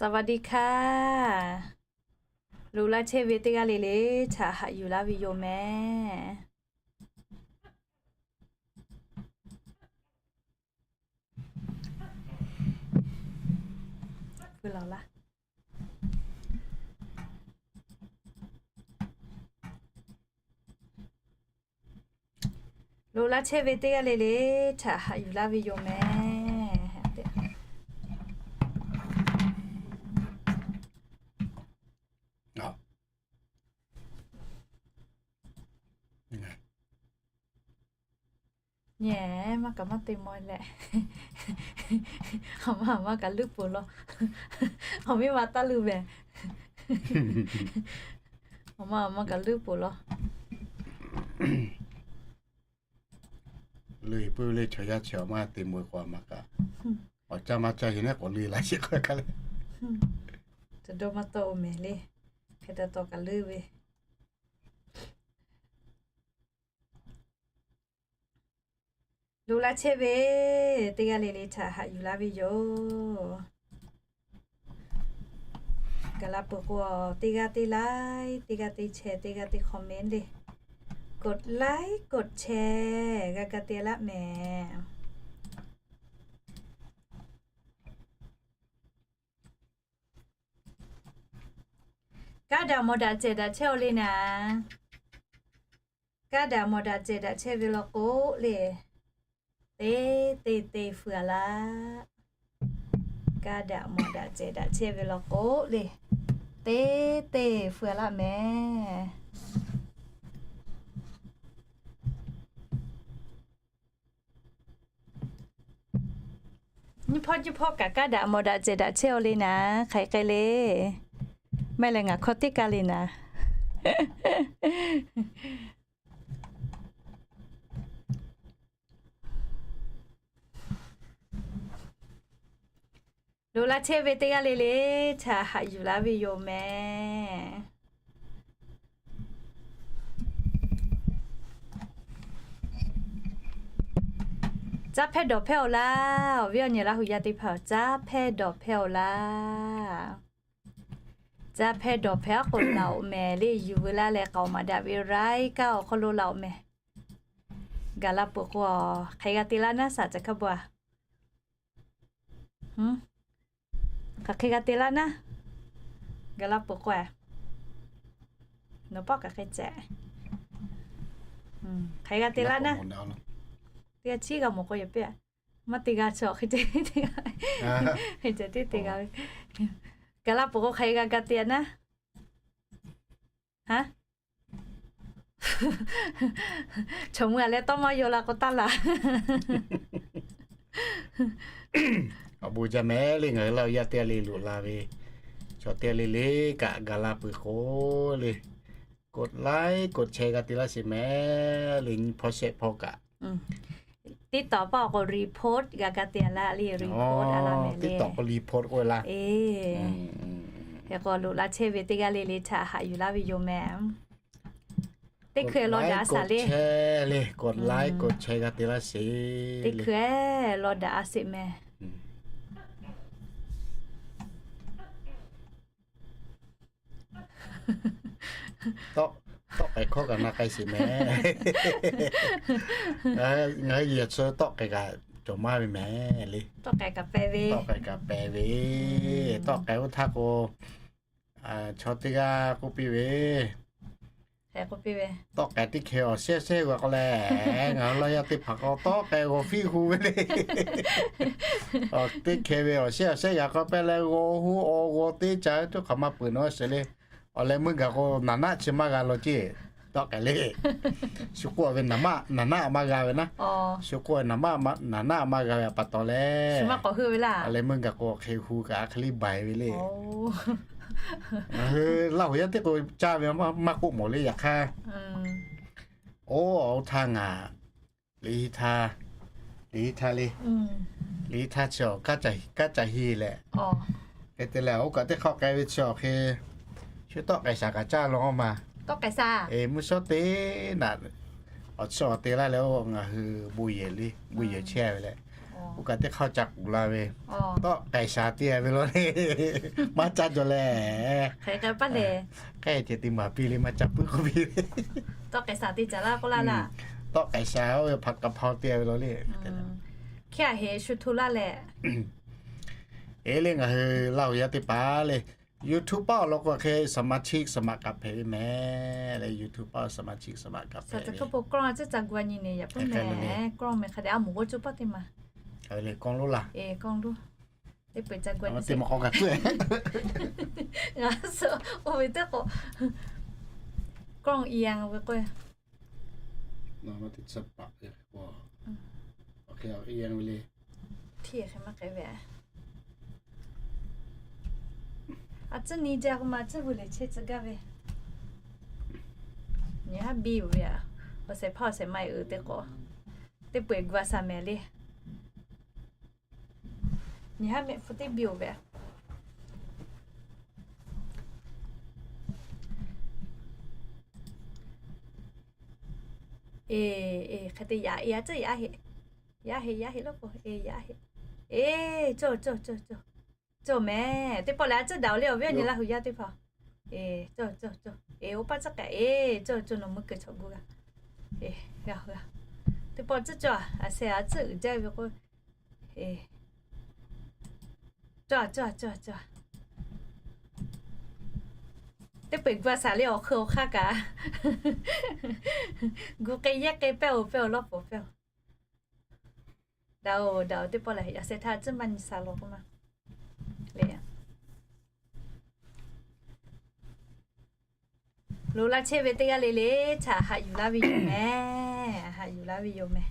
สวัสดีค่ะ Loꞈ laˇ chehˇ ve teˇ g'aˇ le le htaꞈ haꞈ yuˬ laˇ ve yoˬ mehˍ. Loꞈ laˇ chehˇ ve teˇ g'aˇ le le htaꞈ haꞈ yuˬ laˇ ve yoˬ mehˍ. Nyi, maˇ kaꞈ maˇ te maw leh, awˬ ma awˬ ma kaꞈ leuˆ peuˬ law. Awˬ miˇ ma taˇ leuˆ mehˍ. Awˬ ma awˬ ma kaꞈ leuˆ peuˬ law. Leuˆ puiˉ ve le, chaw yaˇ chi awˬ ma te maw k'o, a ma kaꞈ awˬ caˇ maˇ caˇ yeˬ neˉ k'awꞈ leuˆ laˇ sheˍ k'oˆ kaꞈ le. Taꞈ dawˇ maˇ tawˆ-oˬ mehˍ le. Hk'e taw taw kaꞈ leuˆ ve. Loꞈ laˇ chehˇ ve teˇ g'aˇ le le htaꞈ haꞈ yuˬ laˇ ve yoˬ. Gaˬ la peuˬ k'o, teˇ g'aˇ teˇ like, teˇ g'aˇ teˇ share, teˇ g'aˇ teˇ comment le. กดไลค์ กดแชร์ g'a ka te laˇ mehˍ. Kaˇ daꞈ mawˬ daꞈ cehˬ daꞈ chehˇ-aw le naˍ. Kaˇ daꞈ mawˬ daꞈ cehˬ daꞈ chehˇ ve law k'o le, teˇ teˇ teˇ feu-a laˇ. Kaˇ daꞈ mawˬ daꞈ cehˬ daꞈ chehˇ ve law k'o le, teˇ teˇ feu-a laˇ mehˍ. Nyiˇ hpawˇ nyiˇ hpawˇ kaꞈ kaˇ daꞈ mawˬ daꞈ cehˬ daꞈ chehˇ-aw le naˍ, hk'aˬ hk'e le. Mehˆ leh ngaˬ hkawˇ teˇ kaˇ le naˍ. Loꞈ laˇ chehˇ ve teˇ g'aˇ le le htaꞈ haꞈ yuˬ laˇ ve yoˬ mehˍ. Caˇ hpehˇ dawˬ hpehˇ-aw laˇ. Awˬ viˉ awˬ nyi Laˇ hu yaˇ teˇ hpaˍ, caˇ hpehˇ dawˬ hpehˇ-aw laˇ. Caˇ hpehˇ dawˬ hpehˇ-aˉ k'o laˬ-oꞈ mehˍ le. Yuˬ veu laˇ leh k'aoˍ maˍ daꞈ ve raiˉ kaˇ awˬ hk'aw lo laˬ-oꞈ mehˍ. Gaˬ la peuˬ k'o, hk'aˬ hk'e g'a te laˇ naˉ, shaˍ ca hkaˇ bawˬ-a. Hk'aˬ hk'e g'a te laˇ naˉ. Gaˬ la peuˬ k'o, nawˬ pawˆ hk'aˬ hk'e ceh, hk'aˬ hk'e g'a te laˇ naˉ. Teˇ g'aˇ chiˉ g'a mawˬ k'o, yaꞈ piˇ-a. Maˇ te g'a chi awˬ hk'e ceh, hk'e ceh tiˉ te g'a ve. Gaˬ la peuˬ k'o, hk'aˬ hk'e g'a ga te-a naˉ. Haˉ, chaw mui-a leh tawˇ maˇ yaw la k'o taˇ laˬ. Awˬ bon jaˇ mehˍ le, ngaˬ hui Laˇ hu yaˇ teˇ g'aˇ le loꞈ la ve chaw teˇ g'aˇ le le kaꞈ gaˬ la peuˬ k'o le, กดไลค์ กดแชร์ g'a te laˇ sheˍ mehˍ le, nyiˇ hpawˇ shehˆ hpawˇ kaꞈ. TikTok paˆ awˬ k'o report g'a ka te-a laˇ le, report a laˇ mehˍ le. TikTok k'o report k'oˆ ve laˇ. Hk'e k'o loꞈ la chehˇ ve teˇ g'aˇ le le htaꞈ haꞈ yuˬ laˇ ve yoˬ mehˍ. Teˇ hkui-a law daꞈ a shaˍ le. กดไลค์ กดแชร์ g'a te laˇ sheˍ. Teˇ hkui-a law daꞈ a sheˍ mehˍ. Tawˆ k'ai hkawˇ kaꞈ na k'ai sheˍ mehˍ. Ngaˬ hui yehˬ chi tawˆ k'ai kaꞈ cawˬ maˇ ve mehˍ le. Tawˆ k'ai kaꞈ peh ve. Tawˆ k'ai kaꞈ peh ve. Tawˆ k'ai oˇ htaˇ k'o, chaw teˇ g'aˇ k'oˆ piˇ ve, tawˆ k'ai teˇ hkeh awˬ shehˉ awˬ shehˉ g'a k'o leh, ngaˬ hui Laˇ hu yaˇ teˇ hpaˍ k'o tawˆ k'ai g'awˬ fiˇ hu ve le. Teˇ hkeh ve awˬ shehˉ awˬ shehˉ g'a k'o pehˇ leh g'awˬ hu awˬ g'awˬ teˇ ca tuˉ hk'aˬ maˇ peuˬ nawˉ sheˍ le. Awˬ leh meuˇ gaˬ k'o naˍ naˆ chi maˇ g'a law ceˇ. Tawˆ k'ai le. Shu k'oˆ ve naˍ naˆ maˇ g'a ve naˉ. Shu k'oˆ naˍ naˆ maˇ g'a ve pa taw leh, awˬ leh meuˇ gaˬ k'o hk'e hu kaꞈ hk'e le baiˬ ve le. Ngaˬ hui Laˇ hu yaˇ teˇ k'o caˇ ve maˇ k'oˆ mawˬ le. Yaꞈ hk'aˇ, oˇ, oˇ htaˇ ngaˬ Liꞈ htaˇ, Liꞈ htaˇ le, Liꞈ htaˇ chi awˬ kanˉ ca hiˇ leh, hk'e te leh oˇ kaꞈ teˇ hk'awꞈ k'ai ve chi awˬ hk'e, shu tawˆ k'ai shaˍ kaꞈ caˇ law ma. Mvuhˇ shawˉ teˇ naꞈ awˬ chi awˬ te laˇ leh, oˇ, ngaˬ hui bon yehˬ le, bon yehˬ chehˇ ve leh, Oˇ kaꞈ teˇ hk'aˇ ca k'oˍ la ve, tawˆ k'ai sha te ve law le. Maˇ caˇ jaw leh, hk'e ceh te maˍ piˇ le, maˇ caˇ puiˉ k'oˆ piˇ ve. Tawˆ k'ai sha te caˍ laˇ k'oˆ laˇ laˇ. Tawˆ k'ai sha oˇ ve hpaꞈ kaꞈ hpaw te ve law le. Hk'e a heˍ shu hto laˇ leh, eˬ le ngaˬ hui Laˇ huˍ yaˇ teˇ hpaˍ le, YouTube paˆ awˬ lawn k'o hk'e สมาชิกสมัคร kaꞈ hpehꞈ ve mehˍ le. YouTube paˆ สมาชิกสมัคร kaꞈ hpehꞈ ve. Kawˇ nyi ne yaꞈ puiˉ mehˍ, kawˇ mehˍ hk'a dehꞈ a moˍ g'awˇ coˇ paˇ teˇ maˬ. Kawˇ lo laˇ. Teˇ peuˬ ca ga teˇ maˬ k'awꞈ kaꞈ tcuhˉ. Ngaˬ suh oˇ ve teˇ k'o, kawˇ i ve k'o, teˇ tcuhˉ paˍ ve k'o, hk'e ve le. Hk'e maˇ k'ai ve, a tcuhˉ nyi jaˇ k'o ma tcuhˉ vuiˬ lehˬ chehˇ tcuh gaˇ ve. Nyi haˉ biˇ oˬ ve a, awˬ shehˍ hpaˇ awˬ shehˍ ma uiˍ teˇ k'o, teˇ peuˬ gu a shaˍ mehˍ le. Nyi haˉ mehˆ hpu teˇ biˇ oˬ ve. Eˬ, eˬ, hk'e te yaꞈ, eˬ, a tcuhˉ yaꞈ heˆ. Yaꞈ heˆ, yaꞈ heˆ lawˉ k'o, eˬ, yaꞈ heˆ. Eˬ, cawˬ, cawˬ, cawˬ, cawˬ. Cawˬ mehˍ. Teˇ pawˆ lehˬ a tcuhˉ daꞈ oˬ le awˬ viˉ awˬ nyi Laˇ huˍ yaˇ teˇ hpaˍ. Eˬ, cawˬ, cawˬ, cawˬ. Eˬ, oˇ paˆ tcuhˉ k'ai. Eˬ, cawˬ, cawˬ, nawˬ meuˇ keu chawꞈ gu g'a. Eˬ, g'a, g'a. Teˇ pawˆ tcuhˉ cawˬ a, a shehˍ a tcuhˉ uiˍ jaˇ ve k'o, eˬ, cawˬ, cawˬ, cawˬ, cawˬ. Teˇ peuˬ gu a shaˍ le awˬ hk'eun awˬ hk'aˇ kaꞈ, gu k'ai yehˇ k'ai pehˇ oˬ, pehˇ oˬ lawˉ pawˍ pehˇ oˬ. Daꞈ oˬ, daꞈ oˬ, teˇ pawˆ lehˬ a shehˍ htaˇ tcuhˉ maˇ nyi sha law k'oˆ ma le. Lo laˇ chehˇ ve teˇ g'aˇ le le htaꞈ haꞈ yuˬ laˇ ve yoˬ mehˍ. Haꞈ yuˬ laˇ ve yoˬ mehˍ.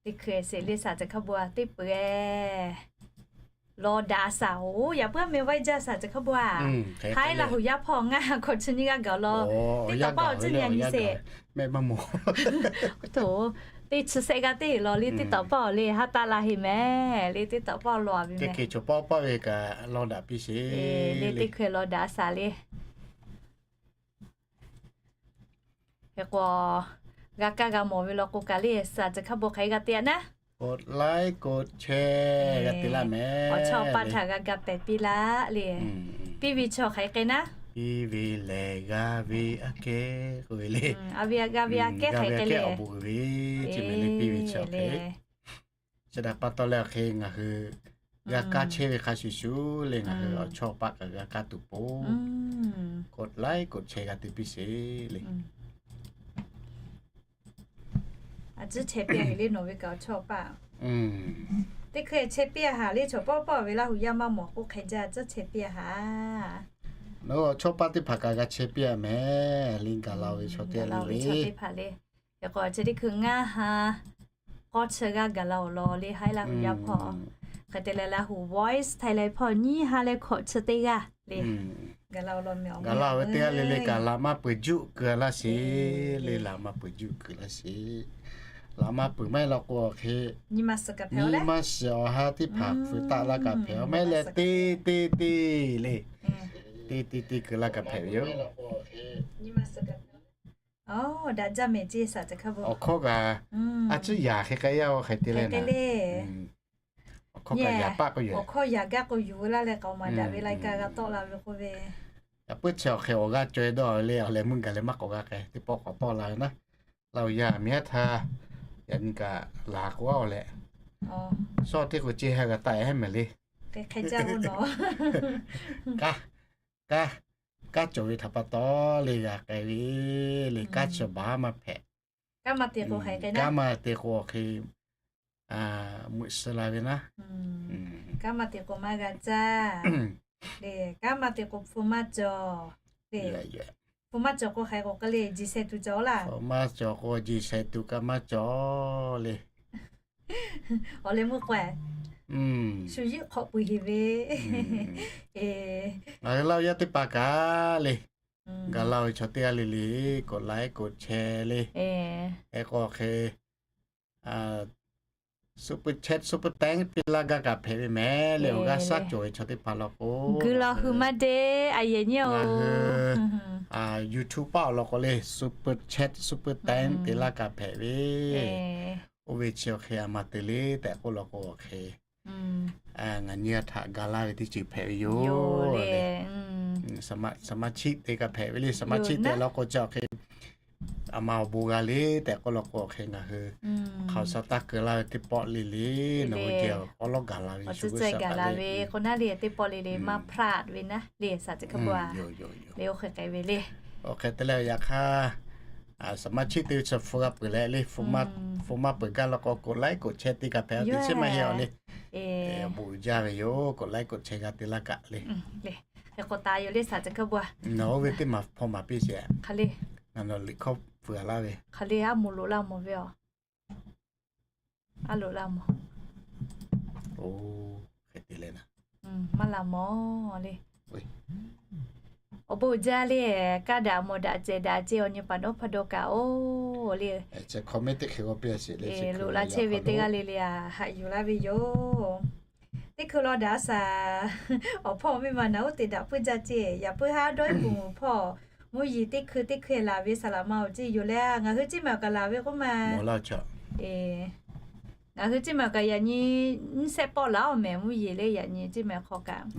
Teˇ hkui sheˍ le shaˍ ceˬ hkaˇ bon a teˇ peuˬ e. Law daꞈ shaˍ oˬ, yaꞈ puiˉ meh vaiˇ jaˇ shaˍ ceˬ hkaˇ bon a. Haiˉ Laˇ huˍ yaˇ hpawˇ ngaˇ ha hkawꞈ chi nyiˇ g'aˇ gaˬ law. Teˇ tawˍ paˇ awˬ tcuhˉ nyi nyi sheˍ. Mehˆ maˇ mawˬ. Teˇ chi shehˆ g'aˇ teˇ law le teˇ tawˍ paˇ awˬ le ha taˆ la heˆ mehˍ. Le teˇ tawˍ paˇ law a ve mehˍ. Teˇ hkui chaw paˇ paˇ ve kaꞈ law daꞈ piˇ sheˍ. Le teˇ hkui law daꞈ shaˍ le. Hk'e k'o, g'a kaˇ g'a mawˬ ve law k'o kaꞈ le shaˍ ceˬ hkaˇ bon hk'aˬ hk'e g'a te a naˉ. กดไลค์ กดแชร์ g'a te laˇ mehˍ. Awˬ chawˇ paˇ htaꞈ g'a ga pehˍ piˇ laˇ le. Piˇ ve chaw hk'aˬ hk'e naˉ. Piˇ ve lehˬ g'a ve aꞈ kehˉ k'oˆ ve le. G'a ve aꞈ kehˉ hk'aˬ hk'e le awˬ bon uiˍ ve, chi mehˍ le piˇ ve chaw hk'e. Chi htaꞈ pa taw leh awˬ hk'e ngaˬ hui g'a kaˇ chehˇ ve hk'a shuˍ shuˍ le ngaˬ hui awˬ chawˇ paˆ kaꞈ g'a kaˇ tuˬ po กดไลค์ กดแชร์ g'a te piˇ sheˍ le. A tcuhˉ chehˇ piˇ a heˆ le nawˬ ve kaꞈ awˬ chawˇ paˆ. Teˇ hkui chehˇ piˇ a haˍ le chaw paˇ paˇ ve Laˇ huˍ yaˇ maˇ mawˬ k'oˆ hk'e jaˇ tcuhˉ chehˇ piˇ a haˍ. Nawˬ awˬ chawˇ paˇ teˇ hpaˍ kaꞈ g'a chehˇ piˇ a mehˍ le gaˬ la ve chaw teˇ g'aˇ le le. Hk'e k'o chi teˇ hkui ngaˇ ha k'awˇ chi g'aˇ gaˬ la awˬ lawn le Haiˉ Laˇ huˍ yaˇ hpawˇ. Hk'e te leh Laˇ huˍ Voice Thailand hpawˇ nyiˇ ha leh hkawꞈ chi teˇ g'aˇ le. Gaˬ la ve teˇ g'aˇ le le kaꞈ laꞈ maˇ peuˬ juˆ keu laˇ sheˍ le, laꞈ maˇ peuˬ juˆ keu laˇ sheˍ. Laꞈ maˇ peuˬ maˇ heˆ law k'o hk'e, nyi ma suhˍ awˬ ha teˇ hpaˍ hpfuhˇ taˆ laˇ kaꞈ hpehꞈ maˇ heˆ leh te te te le. Te te te keu laˇ kaꞈ hpehꞈ ve yoˬ. Awˬ hkawˇ kaꞈ a tcuhˉ yaꞈ hk'e k'ai yaˇ o hk'e te leh le. Awˬ hkawˇ kaꞈ yaꞈ paˆ k'o yoˬ. Awˬ hkawˇ yaꞈ gaˇ k'o yuˬ laˇ leh k'aoˍ maˍ daꞈ ve la kaꞈ g'a tawˆ la ve k'oˆ ve. Yaꞈ puiˉ chi awˬ hk'e awˬ g'aˇ caweh dawˇ le awˬ leh meuˇ gaˬ leh maˇ k'awꞈ g'a k'ai teˇ pawˆ k'awꞈ tawˆ la ve naˉ. Laˇ huˍ yaˇ miˬ haˉ htaˇ yaꞈ nyi kaꞈ laˬ k'o a awˬ leh, shawˇ teˇ k'o ceˇ ha g'a taˆ e heˉ mehˍ le. Kaˇ, kaˇ, kaˇ cawˬ ve htaꞈ pa taw le g'a k'ai ve le, kaˇ chi baˬ maˇ hpehꞈ. Kaˇ maˇ te k'o hk'e, meuꞈ suh la ve naˉ. Kaˇ maˇ te k'o maˇ g'a caˇ le, kaˇ maˇ te k'o hpu maˇ cawˬ le. Hpu maˇ cawˬ k'o hk'e k'o k'ai le, jiˬ shehˍ tuˬ cawˬ laˇ. Hpu maˇ cawˬ k'o jiˬ shehˍ tuˬ kaꞈ maˇ cawˬ le. Awˬ leh meuˇ k'o shu yiˉ hk'awꞈ pui heˍ ve. Ngaˬ hui Laˇ huˍ yaˇ teˇ hpaˍ kaꞈ le, gaˬ la ve chaw teˇ g'aˇ le le, กดไลค์ กดแชร์ le. Hk'e k'o hk'e, super chat super thanks te laˇ gaˇ kaꞈ hpehꞈ ve mehˍ le. Awˬ g'aˇ shaˉ cawˬ ve chaw teˇ hpaˍ law k'o, gu la hui maˇ deˇ a yehˬ nyi-oˬ. YouTube paˆ awˬ lawn k'o le super chat super thanks te laˇ kaꞈ hpehꞈ ve. Oˇ ve chi awˬ hk'e a ma te le tehꞈ k'oˆ law k'o awˬ hk'e, ngaˬ nyi a htaꞈ ga laˇ ve teˇ ceuˬ hpehꞈ ve yoˬ le. สมาชิก teˇ g'aˇ hpehꞈ ve le, สมาชิก tehꞈ law k'o chi awˬ hk'e a ma awˬ bon g'a le tehꞈ k'oˆ law k'o awˬ hk'e ngaˬ hui hk'aˬ sha taˇ keu laˇ ve teˇ pawˆ le le, nawˬ hui geh awˬ lawˉ gaˬ la ve shu gaˬ la ve k'o naˉ le, teˇ pawˆ le le maˇ พลาด ve naˉ le, saˍ ceˬ hkaˇ bawˬ le, oˇ hk'e k'ai ve le. Awˬ hk'e te leh yaꞈ hk'aˇ, สมาชิก teˇ chi hpu g'a peuˬ leh le, hpu maˇ peuˬ gaˇ law k'o กดไลค์ กดแชร์ teˇ g'aˇ hpehꞈ a teˇ chi maˇ heˆ awˬ le. Awˬ bon uiˍ jaˇ ve yoˬ, กดไลค์ กดแชร์ g'a te laˇ kaꞈ le. Hk'e k'o taˍ yoˬ le, saˍ ceˬ hkaˇ bawˬ. Nawˬ oˇ ve teˇ maˬ hpawˇ maˍ piˇ sheˍ. Hk'aˬ le, ngaˬ nawˬ liꞈ hkawˇ pfuhˍ laˇ ve. Hk'aˬ le, a moˍ loꞈ laˇ mawˬ ve aˬ. A loꞈ laˇ mawˬ. Oˇ hk'e te leh na, maˇ laˬ mawˬ le. Awˬ bon uiˍ jaˇ le, kaˇ daꞈ mawˬ daꞈ cehˬ daꞈ ce awˬ nyi paˍ dawˇ hpaˇ dawˇ kaꞈ oˬ le. Loꞈ la chehˇ ve teˇ g'aˇ le le a haꞈ yuˬ laˇ ve yoˬ. Teˇ hkui law daꞈ a shaˍ, awˬ hpawˇ miˇ ma naˬ oˇ te daꞈ puiˉ jaˇ ceˇ. Yaꞈ puiˉ haˉ dawˇ iˉ puˍ mvuhˬ hpawˇ mvuhˇ yeˬ teˇ hkui teˇ hkui laˬ ve saˍ laꞈ ma awˬ ceˇ yoˬ leh, ngaˬ hui ceˇ maˬ awˬ kaꞈ laˬ ve k'oˆ ma. Ngaˬ hui ceˇ maˬ awˬ kaꞈ yaꞈ nyi nyiˇ shehˆ pawˆ laˬ awˬ mehˍ mvuhˇ yeˬ le, yaꞈ nyi ceˇ maˬ hk'aw kaꞈ.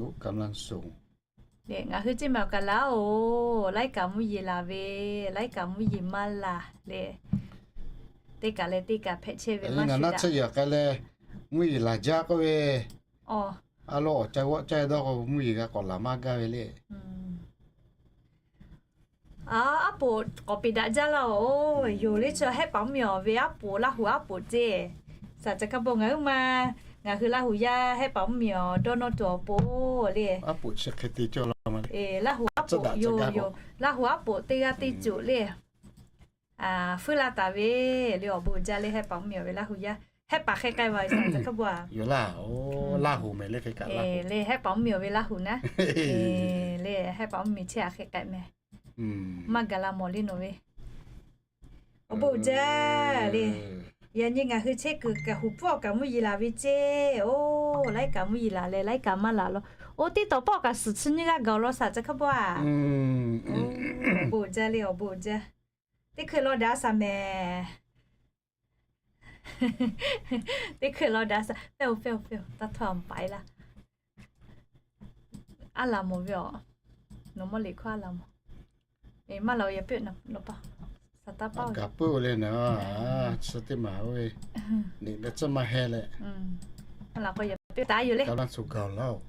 Ngaˬ hui ceˇ maˬ awˬ kaꞈ laˬ oˬ, laiˉ kaꞈ mvuhˇ yeˬ laˬ ve, laiˉ kaꞈ mvuhˇ yeˬ maˇ laˬ le. Teˇ kaꞈ leh teˇ kaꞈ hpehꞈ chehˇ ve maˇ shuˍ daꞈ. Mvuhˇ yeˬ laˬ jaˇ k'oˆ ve, a lo awˬ ca g'awˆ caˇ dawˇ k'o mvuhˇ yeˬ g'a k'awꞈ laˬ maˇ gaˇ ve le. Aˉ poꞈ k'awꞈ peꞈ daꞈ jaˇ laˇ oˬ. Yoˬ le, chi Hehˉ paˍ mvuhˇ miˬ awˬ ve aˉ poꞈ Laˇ huˍ aˉ poꞈ ceˇ. Saˍ ceˬ hkaˇ bawˬ ngaˬ hui ma, ngaˬ hui Laˇ huˍ yaˇ Hehˉ paˍ mvuhˇ miˬ awˬ dawˇ nawˇ tuˬ awˬ pon le. Laˇ huˍ aˉ poꞈ yoˬ yoˬ, Laˇ huˍ aˉ poꞈ teˇ g'aˇ teˇ ceuˬ le. Fuiˉ laˇ taˍ ve le, awˬ bon uiˍ jaˇ le, Hehˉ paˍ mvuhˇ miˬ awˬ ve Laˇ huˍ yaˇ. Hehˉ paˍ hk'e k'ai va saˍ ceˬ hkaˇ bawˬ a. Yoˬ laˇ oˬ, Laˇ huˍ mehˍ le hk'e kaꞈ le, Hehˉ paˍ mvuhˇ miˬ awˬ ve Laˇ huˍ naˉ. Le, Hehˉ paˍ mvuhˇ miˬ chehˇ a hk'e k'ai mehˍ. Maˇ gaˬ la mawˬ le nawˬ ve. Awˬ bon uiˍ jaˇ le. Yaꞈ nyi ngaˬ hui chehˇ kuiˬ kaꞈ huˍ pfuhˇ awˬ kaꞈ mvuhˇ yeˬ laˬ ve ceˇ. Oˬ, laiˉ kaꞈ mvuhˇ yeˬ laˬ leh laiˉ kaꞈ maˇ laˬ law. Oˬ, teˇ tawˍ pawˆ kaꞈ suhˍ chi nyiˇ g'aˇ gaˬ law saˍ ceˬ hkaˇ bawˬ a. Awˬ bon uiˍ jaˇ le, awˬ bon uiˍ jaˇ. Teˇ hkui law daꞈ a shaˍ mehˍ. Teˇ hkui law daꞈ a shaˍ, pehˇ oˬ pehˇ oˬ pehˇ oˬ, taˇ htawˇ a maˍ paˍ e laˇ. A laˬ mawˬ ve aˬ. Nawˬ mawˇ liꞈ hkawˇ a laˬ mawˬ. Maˇ laˬ oˬ, yaꞈ piˇ nawˬ pa, saˍ taˇ paˇ oˬ. Gaˬ puiˉ oˬ le naˬ, chi teˇ maˬ oˬ ve, niꞈ ve tcuhˇ maˇ heh leh. Maˇ laˬ k'o yaꞈ piˇ taˍ yoˬ le. Gaˬ la shuˍ gaˬ laˇ oˬ.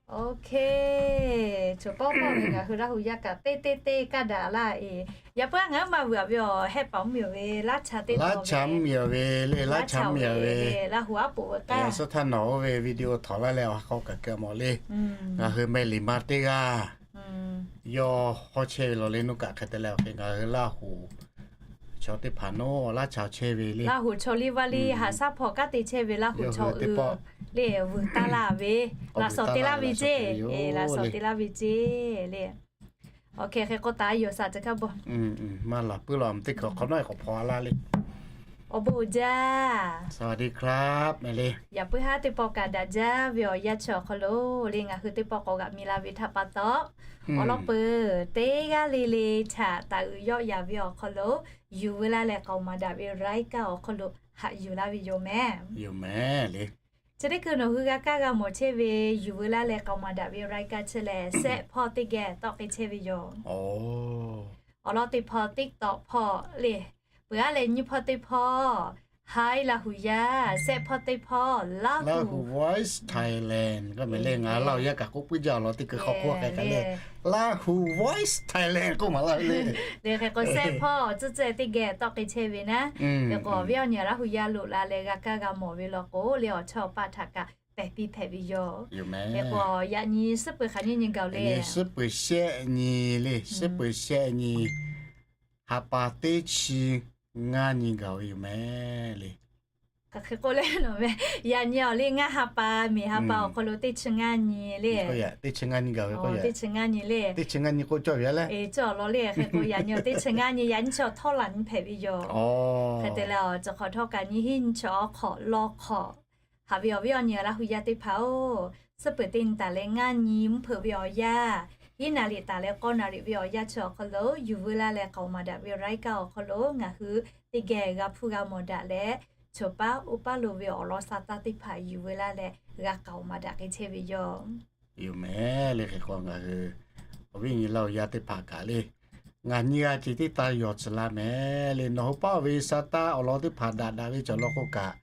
Oˬ hk'e, choˬ pawˆ pawˆ ve ngaˬ hui Laˇ huˍ yaˇ kaꞈ teˇ teˇ teˇ kaˇ daꞈ laˇ e. Yaꞈ puiˉ a ngaˬ hui maˇ vuiˬ a ve aˬ, Hehˉ paˍ mvuhˇ miˬ awˬ ve Laˇ cha teˇ, Laˇ cha mvuhˇ miˬ awˬ ve le, Laˇ cha mvuhˇ miˬ awˬ ve le, Laˇ huˍ aˉ poꞈ ve kaˇ. Suhˉ htaˇ nawˬ oˇ ve video htawnˍ laˇ leh awˬ ha k'aw kaꞈ keu mawˬ le. Ngaˬ hui meh liꞈ ma teˇ g'aˇ yawˇ hawˇ chehˇ ve law le, nuˇ kaꞈ hk'e te leh awˬ hk'e ngaˬ hui Laˇ huˍ chaw teˇ hpaˍ nawˉ Laˇ cha chehˇ ve le. Laˇ huˍ chaw liˇ vaˇ liˇ haꞈ shaˉ hpaw kanˉ te chehˇ ve Laˇ huˍ chaw uiˍ le, vuiˬ taˇ laˇ ve, laꞈ shawˍ te laˇ ve ceˇ, laꞈ shawˍ te laˇ ve ceˇ le. Awˬ hk'e hk'e k'oˆ taˍ yoˬ saˍ ceˬ hkaˇ bawˬ. Maˇ laˬ puiˉ law, teˇ hkui hk'awꞈ nawˉ e k'awꞈ hpaw a laˇ le. Awˬ bon uiˍ jaˇ. สวัสดีครับ meh le. Yaꞈ puiˉ haˉ teˇ pawˆ kaꞈ daꞈ jaˇ ve awˬ yanˇ chi awˬ hk'aw lo le, ngaˬ hui teˇ pawˆ k'awꞈ g'aꞈ mi la ve htaꞈ pa taw, awˬ lawn peuˬ teˇ g'aˇ le le htaꞈ taˍ uiˍ yawˆ yan ve awˬ hk'aw lo, yuˬ veu laˇ leh k'aoˍ maˍ daꞈ ve รายการ awˬ hk'aw lo haꞈ yuˬ laˇ ve yoˬ meh. Yoˬ meh le. Chi teˇ hkui nawˬ hui g'a kaˇ g'a mawˬ chehˇ ve yuˬ veu laˇ leh k'aoˍ maˍ daꞈ ve รายการ chi lehˬ, sehˆ hpawˇ teˇ geh tawˆ k'ai chehˇ ve yoˬ. Awˬ lawn teˇ hpawˇ TikTok hpawˇ le, peuˬ aˉ leh nyiˇ hpawˇ teˇ hpawˇ Hi Laˇ huˍ yaˇ, sehˆ hpawˇ teˇ hpawˇ Laˇ huˍ Voice Thailand k'oˆ meh le. Ngaˬ Laˇ huˍ yaˇ kaꞈ k'oˆ puiˉ jaˇ awˬ lawn teˇ hkui hk'aw hk'oˆ k'ai k'ai le. Laˇ huˍ Voice Thailand k'oˆ maˍ laˇ ve le. Le hk'e k'o sehˆ hpawˇ tcuhˇ tcuhˇ teˇ geh tawˆ k'ai chehˇ ve naˉ. Hk'e k'o awˬ viˉ awˬ nyi Laˇ huˍ yaˇ loꞈ la leh g'a kaˇ g'a mawˬ ve law k'o le, awˬ chawˇ awˬ paˇ htaꞈ kaꞈ pehˬ piˇ hpehꞈ ve yoˬ. Hk'e k'o yaꞈ nyi suhˉ peuˬ hk'aˬ nyiˇ nyi gaˬ le. Suhˉ peuˬ shehˆ nyi le, suhˉ peuˬ shehˆ nyi, ha pa teˇ chi ngaˇ nyi gaˬ ve yoˬ meh le. Hk'e k'oˆ le, yaꞈ nyi awˬ le ngaˇ ha pa, miˬ ha pa awˬ hk'aw lo teˇ chi ngaˇ nyi le. Teˇ chi ngaˇ nyi gaˬ ve k'o, teˇ chi ngaˇ nyi le. Teˇ chi ngaˇ nyi k'oˆ cawˇ ve le. Cawˇ law le. Hk'e k'o yaꞈ nyi awˬ teˇ chi ngaˇ nyi, yaꞈ nyi chi awˬ htawˇ laˬ nyi hpehꞈ ve yoˬ. Hk'e te leh awˬ cawˬ hk'awꞈ htawˇ kaꞈ nyi hiˉ nyi chi awˬ hk'awꞈ lawˇ hk'awꞈ haꞈ ve awˬ viˉ awˬ nyi Laˇ huˍ yaˇ teˇ hpaˍ-oˬ, suhˉ peuˬ teˇ nyi taˍ leh ngaˇ nyi mvuhˇ hpeuꞈ ve awˬ yanˇ, hiˉ naˍ riˍ taˍ leh k'awˇ naˍ riˍ ve awˬ yanˇ chi awˬ hk'aw lo yuˬ veu laˇ leh k'aoˍ maˍ daꞈ ve raiˉ kaˆ awˬ hk'aw lo ngaˬ hui teˇ geh g'a hpuˇ g'a mawˬ daꞈ leh, chawˬ paˉ oˇ paˉ lo ve awˬ lawn sa taˇ teˇ hpaˍ yuˬ veu laˇ leh g'a k'aoˍ maˍ daꞈ k'ai chehˇ ve yoˬ. Yoˬ mehˍ le. Hk'e k'o ngaˬ hui awˬ viˉ nyi laˇ awˬ yaˇ teˇ hpaˍ kaꞈ le, ngaˬ nyi g'a ce teˇ taˇ yawˬ tcuh la mehˍ le. Nawˬ hui paˉ oˬ ve sa taˇ awˬ lawn teˇ hpaˍ daꞈ daꞈ ve cawˬ law k'o kaꞈ,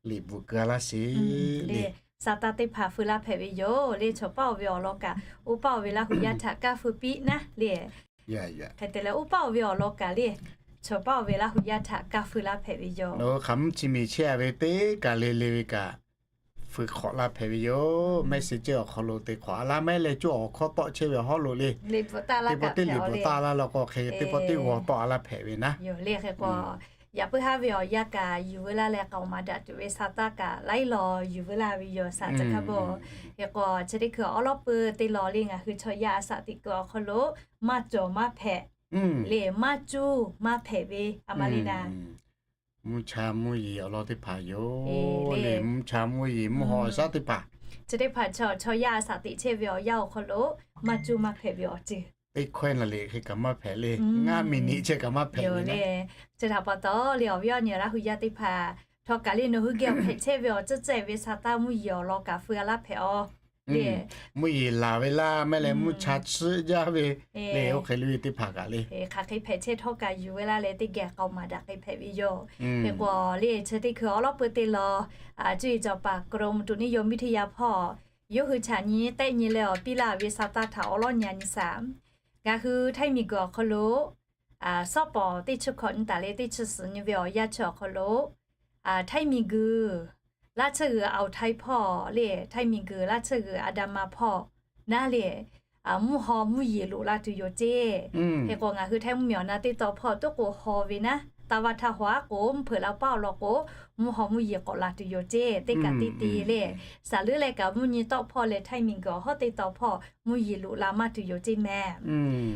liꞈ bvuhꞈ keu laˇ sheˍ le. Sa taˇ teˇ hpaˍ feu laˇ hpehꞈ ve yoˬ le. Chawˬ paˉ oˬ ve awˬ lawn kaꞈ, oˇ paˉ oˬ ve Laˇ hu yaˇ htaꞈ kaˇ feu piˇ naˉ le. Hk'e te leh oˇ paˉ oˬ ve awˬ lawn kaꞈ le, chawˬ paˉ oˬ ve Laˇ hu yaˇ htaꞈ kaˇ feu laˇ hpehꞈ ve yoˬ. Hk'aˬ mvuhˇ chi miˬ chehˇ a ve teˇ kaˬ le le ve kaꞈ, feu hk'awꞈ laˇ hpehꞈ ve yoˬ. Mehˆ shiˍ ceuˬ awˬ hk'aw lo te hk'awꞈ a laˇ mehˍ leh, coˇ awˬ hkawˇ tawˆ chehˇ ve awˬ hawˉ lo le, teˇ pawˆ teˇ liꞈ bvuhꞈ taˇ laˇ law k'o hk'e, teˇ pawˆ teˇ g'aw tawˆ a laˇ hpehꞈ ve naˉ. Hk'e k'o, yaꞈ puiˉ haˉ ve awˬ yanˇ kaꞈ yuˬ veu laˇ leh k'aoˍ maˍ daꞈ tuˬ ve sa taˇ kaꞈ laiˉ law yuˬ veu laˇ ve yoˬ, saˍ tcuh hkaˇ bawˬ. Hk'e k'o, chi teˇ hkui awˉ lawˉ peu te law le ngaˬ hui chaw yaˇ a saꞈ teꞈ kuiˬ awˬ hk'aw lo maˇ cawˬ maˇ hpehꞈ le, maˇ cuˇ maˇ hpehꞈ ve a ma le naˉ. Mvuhˇ cha mvuhˇ yeˬ awˬ lawn teˇ hpaˍ yoˬ le. Mvuhˇ cha mvuhˇ yeˬ mvuhˇ haw shaˉ teˇ hpaˍ, chi teˇ hpaˍ chaw chaw yaˇ a saꞈ teꞈ chehˇ ve awˬ yanˇ awˬ hk'aw lo maˇ cuˇ maˇ hpehꞈ ve awˬ ceuˬ. Teˇ hkawehˇ naˍ liꞈ hk'e kaꞈ maˇ hpehꞈ le. Ngaˇ miˬ niꞈ chehˇ kaꞈ maˇ hpehꞈ le. Chi htaꞈ pa taw le awˬ viˉ awˬ nyi Laˇ hu yaˇ teˇ hpaˍ, htawˇ kaꞈ le nawˬ hui geh awˬ hpehꞈ chehˇ ve awˬ ceuˬ ceuˬ ve sa taˇ mvuhˇ yeˬ awˬ lawn kaꞈ feu a laˇ hpehꞈ a le. Mvuhˇ yeˬ laˬ ve laˇ mehˍ leh mvuhˇ cha chiˆ jaˇ ve le, oˇ hk'e le ve teˇ hpaˍ kaꞈ le, hk'aˬ hk'e hpehꞈ chehˇ htawˇ kaꞈ yuˬ veu laˇ leh teˇ geh k'aoˍ maˍ daꞈ k'ai hpehꞈ ve yoˬ. Hk'e k'o le chi teˇ hkui awˉ lawˉ peu te law, cuˇ yiˍ cawˬ paˍ กรมอุตุนิยมวิทยา hpawˇ yawˇ hui chaꞈ nyi tehˆ nyi leh awˬ piˇ laˇ ve sa taˇ htaꞈ awˉ lawˉ nyi a nyi shaˍ. Ngaˬ hui Htaiˇ miˬ guiˬ awˬ hk'aw lo shawˉ pawˍ teˇ chi hkawꞈ nyi taˍ leh teˇ chi suhˍ nyi ve awˬ yanˇ chi awˬ hk'aw lo, Htaiˇ miˬ guiˬ laˇ tsuhˇ g'uiˬ Aoˬ htaiˇ hpawˇ le, Htaiˇ miˬ guiˬ laˇ tsuhˇ g'uiˬ Aˍdanˍ ma hpawˇ naˉ le, mvuhˇ haw mvuhˇ yeˬ loꞈ la tuˬ yoˬ ceˇ. Hk'e k'o ngaˬ hui Htaiˇ mvuhˇ miˬ awˬ na teˇ taw hpawˇ toˉ k'o haw ve naˉ, taˇ vaˇ htaˇ haw aˉ k'o mvuhˇ hpeuꞈ la paˉ awˬ lawn k'o, mvuhˇ haw mvuhˇ yeˬ k'awꞈ la tuˬ yoˬ ceˇ. Teˇ kaꞈ teˇ te le, saˍ leuˉ leh kaꞈ mvuhˇ nyi tawˆ hpawˇ leh Htaiˇ miˬ guiˬ awˬ hawˉ teˇ taw hpawˇ mvuhˇ yeˬ loꞈ la maˇ tuˬ yoˬ ceˇ mehˍ.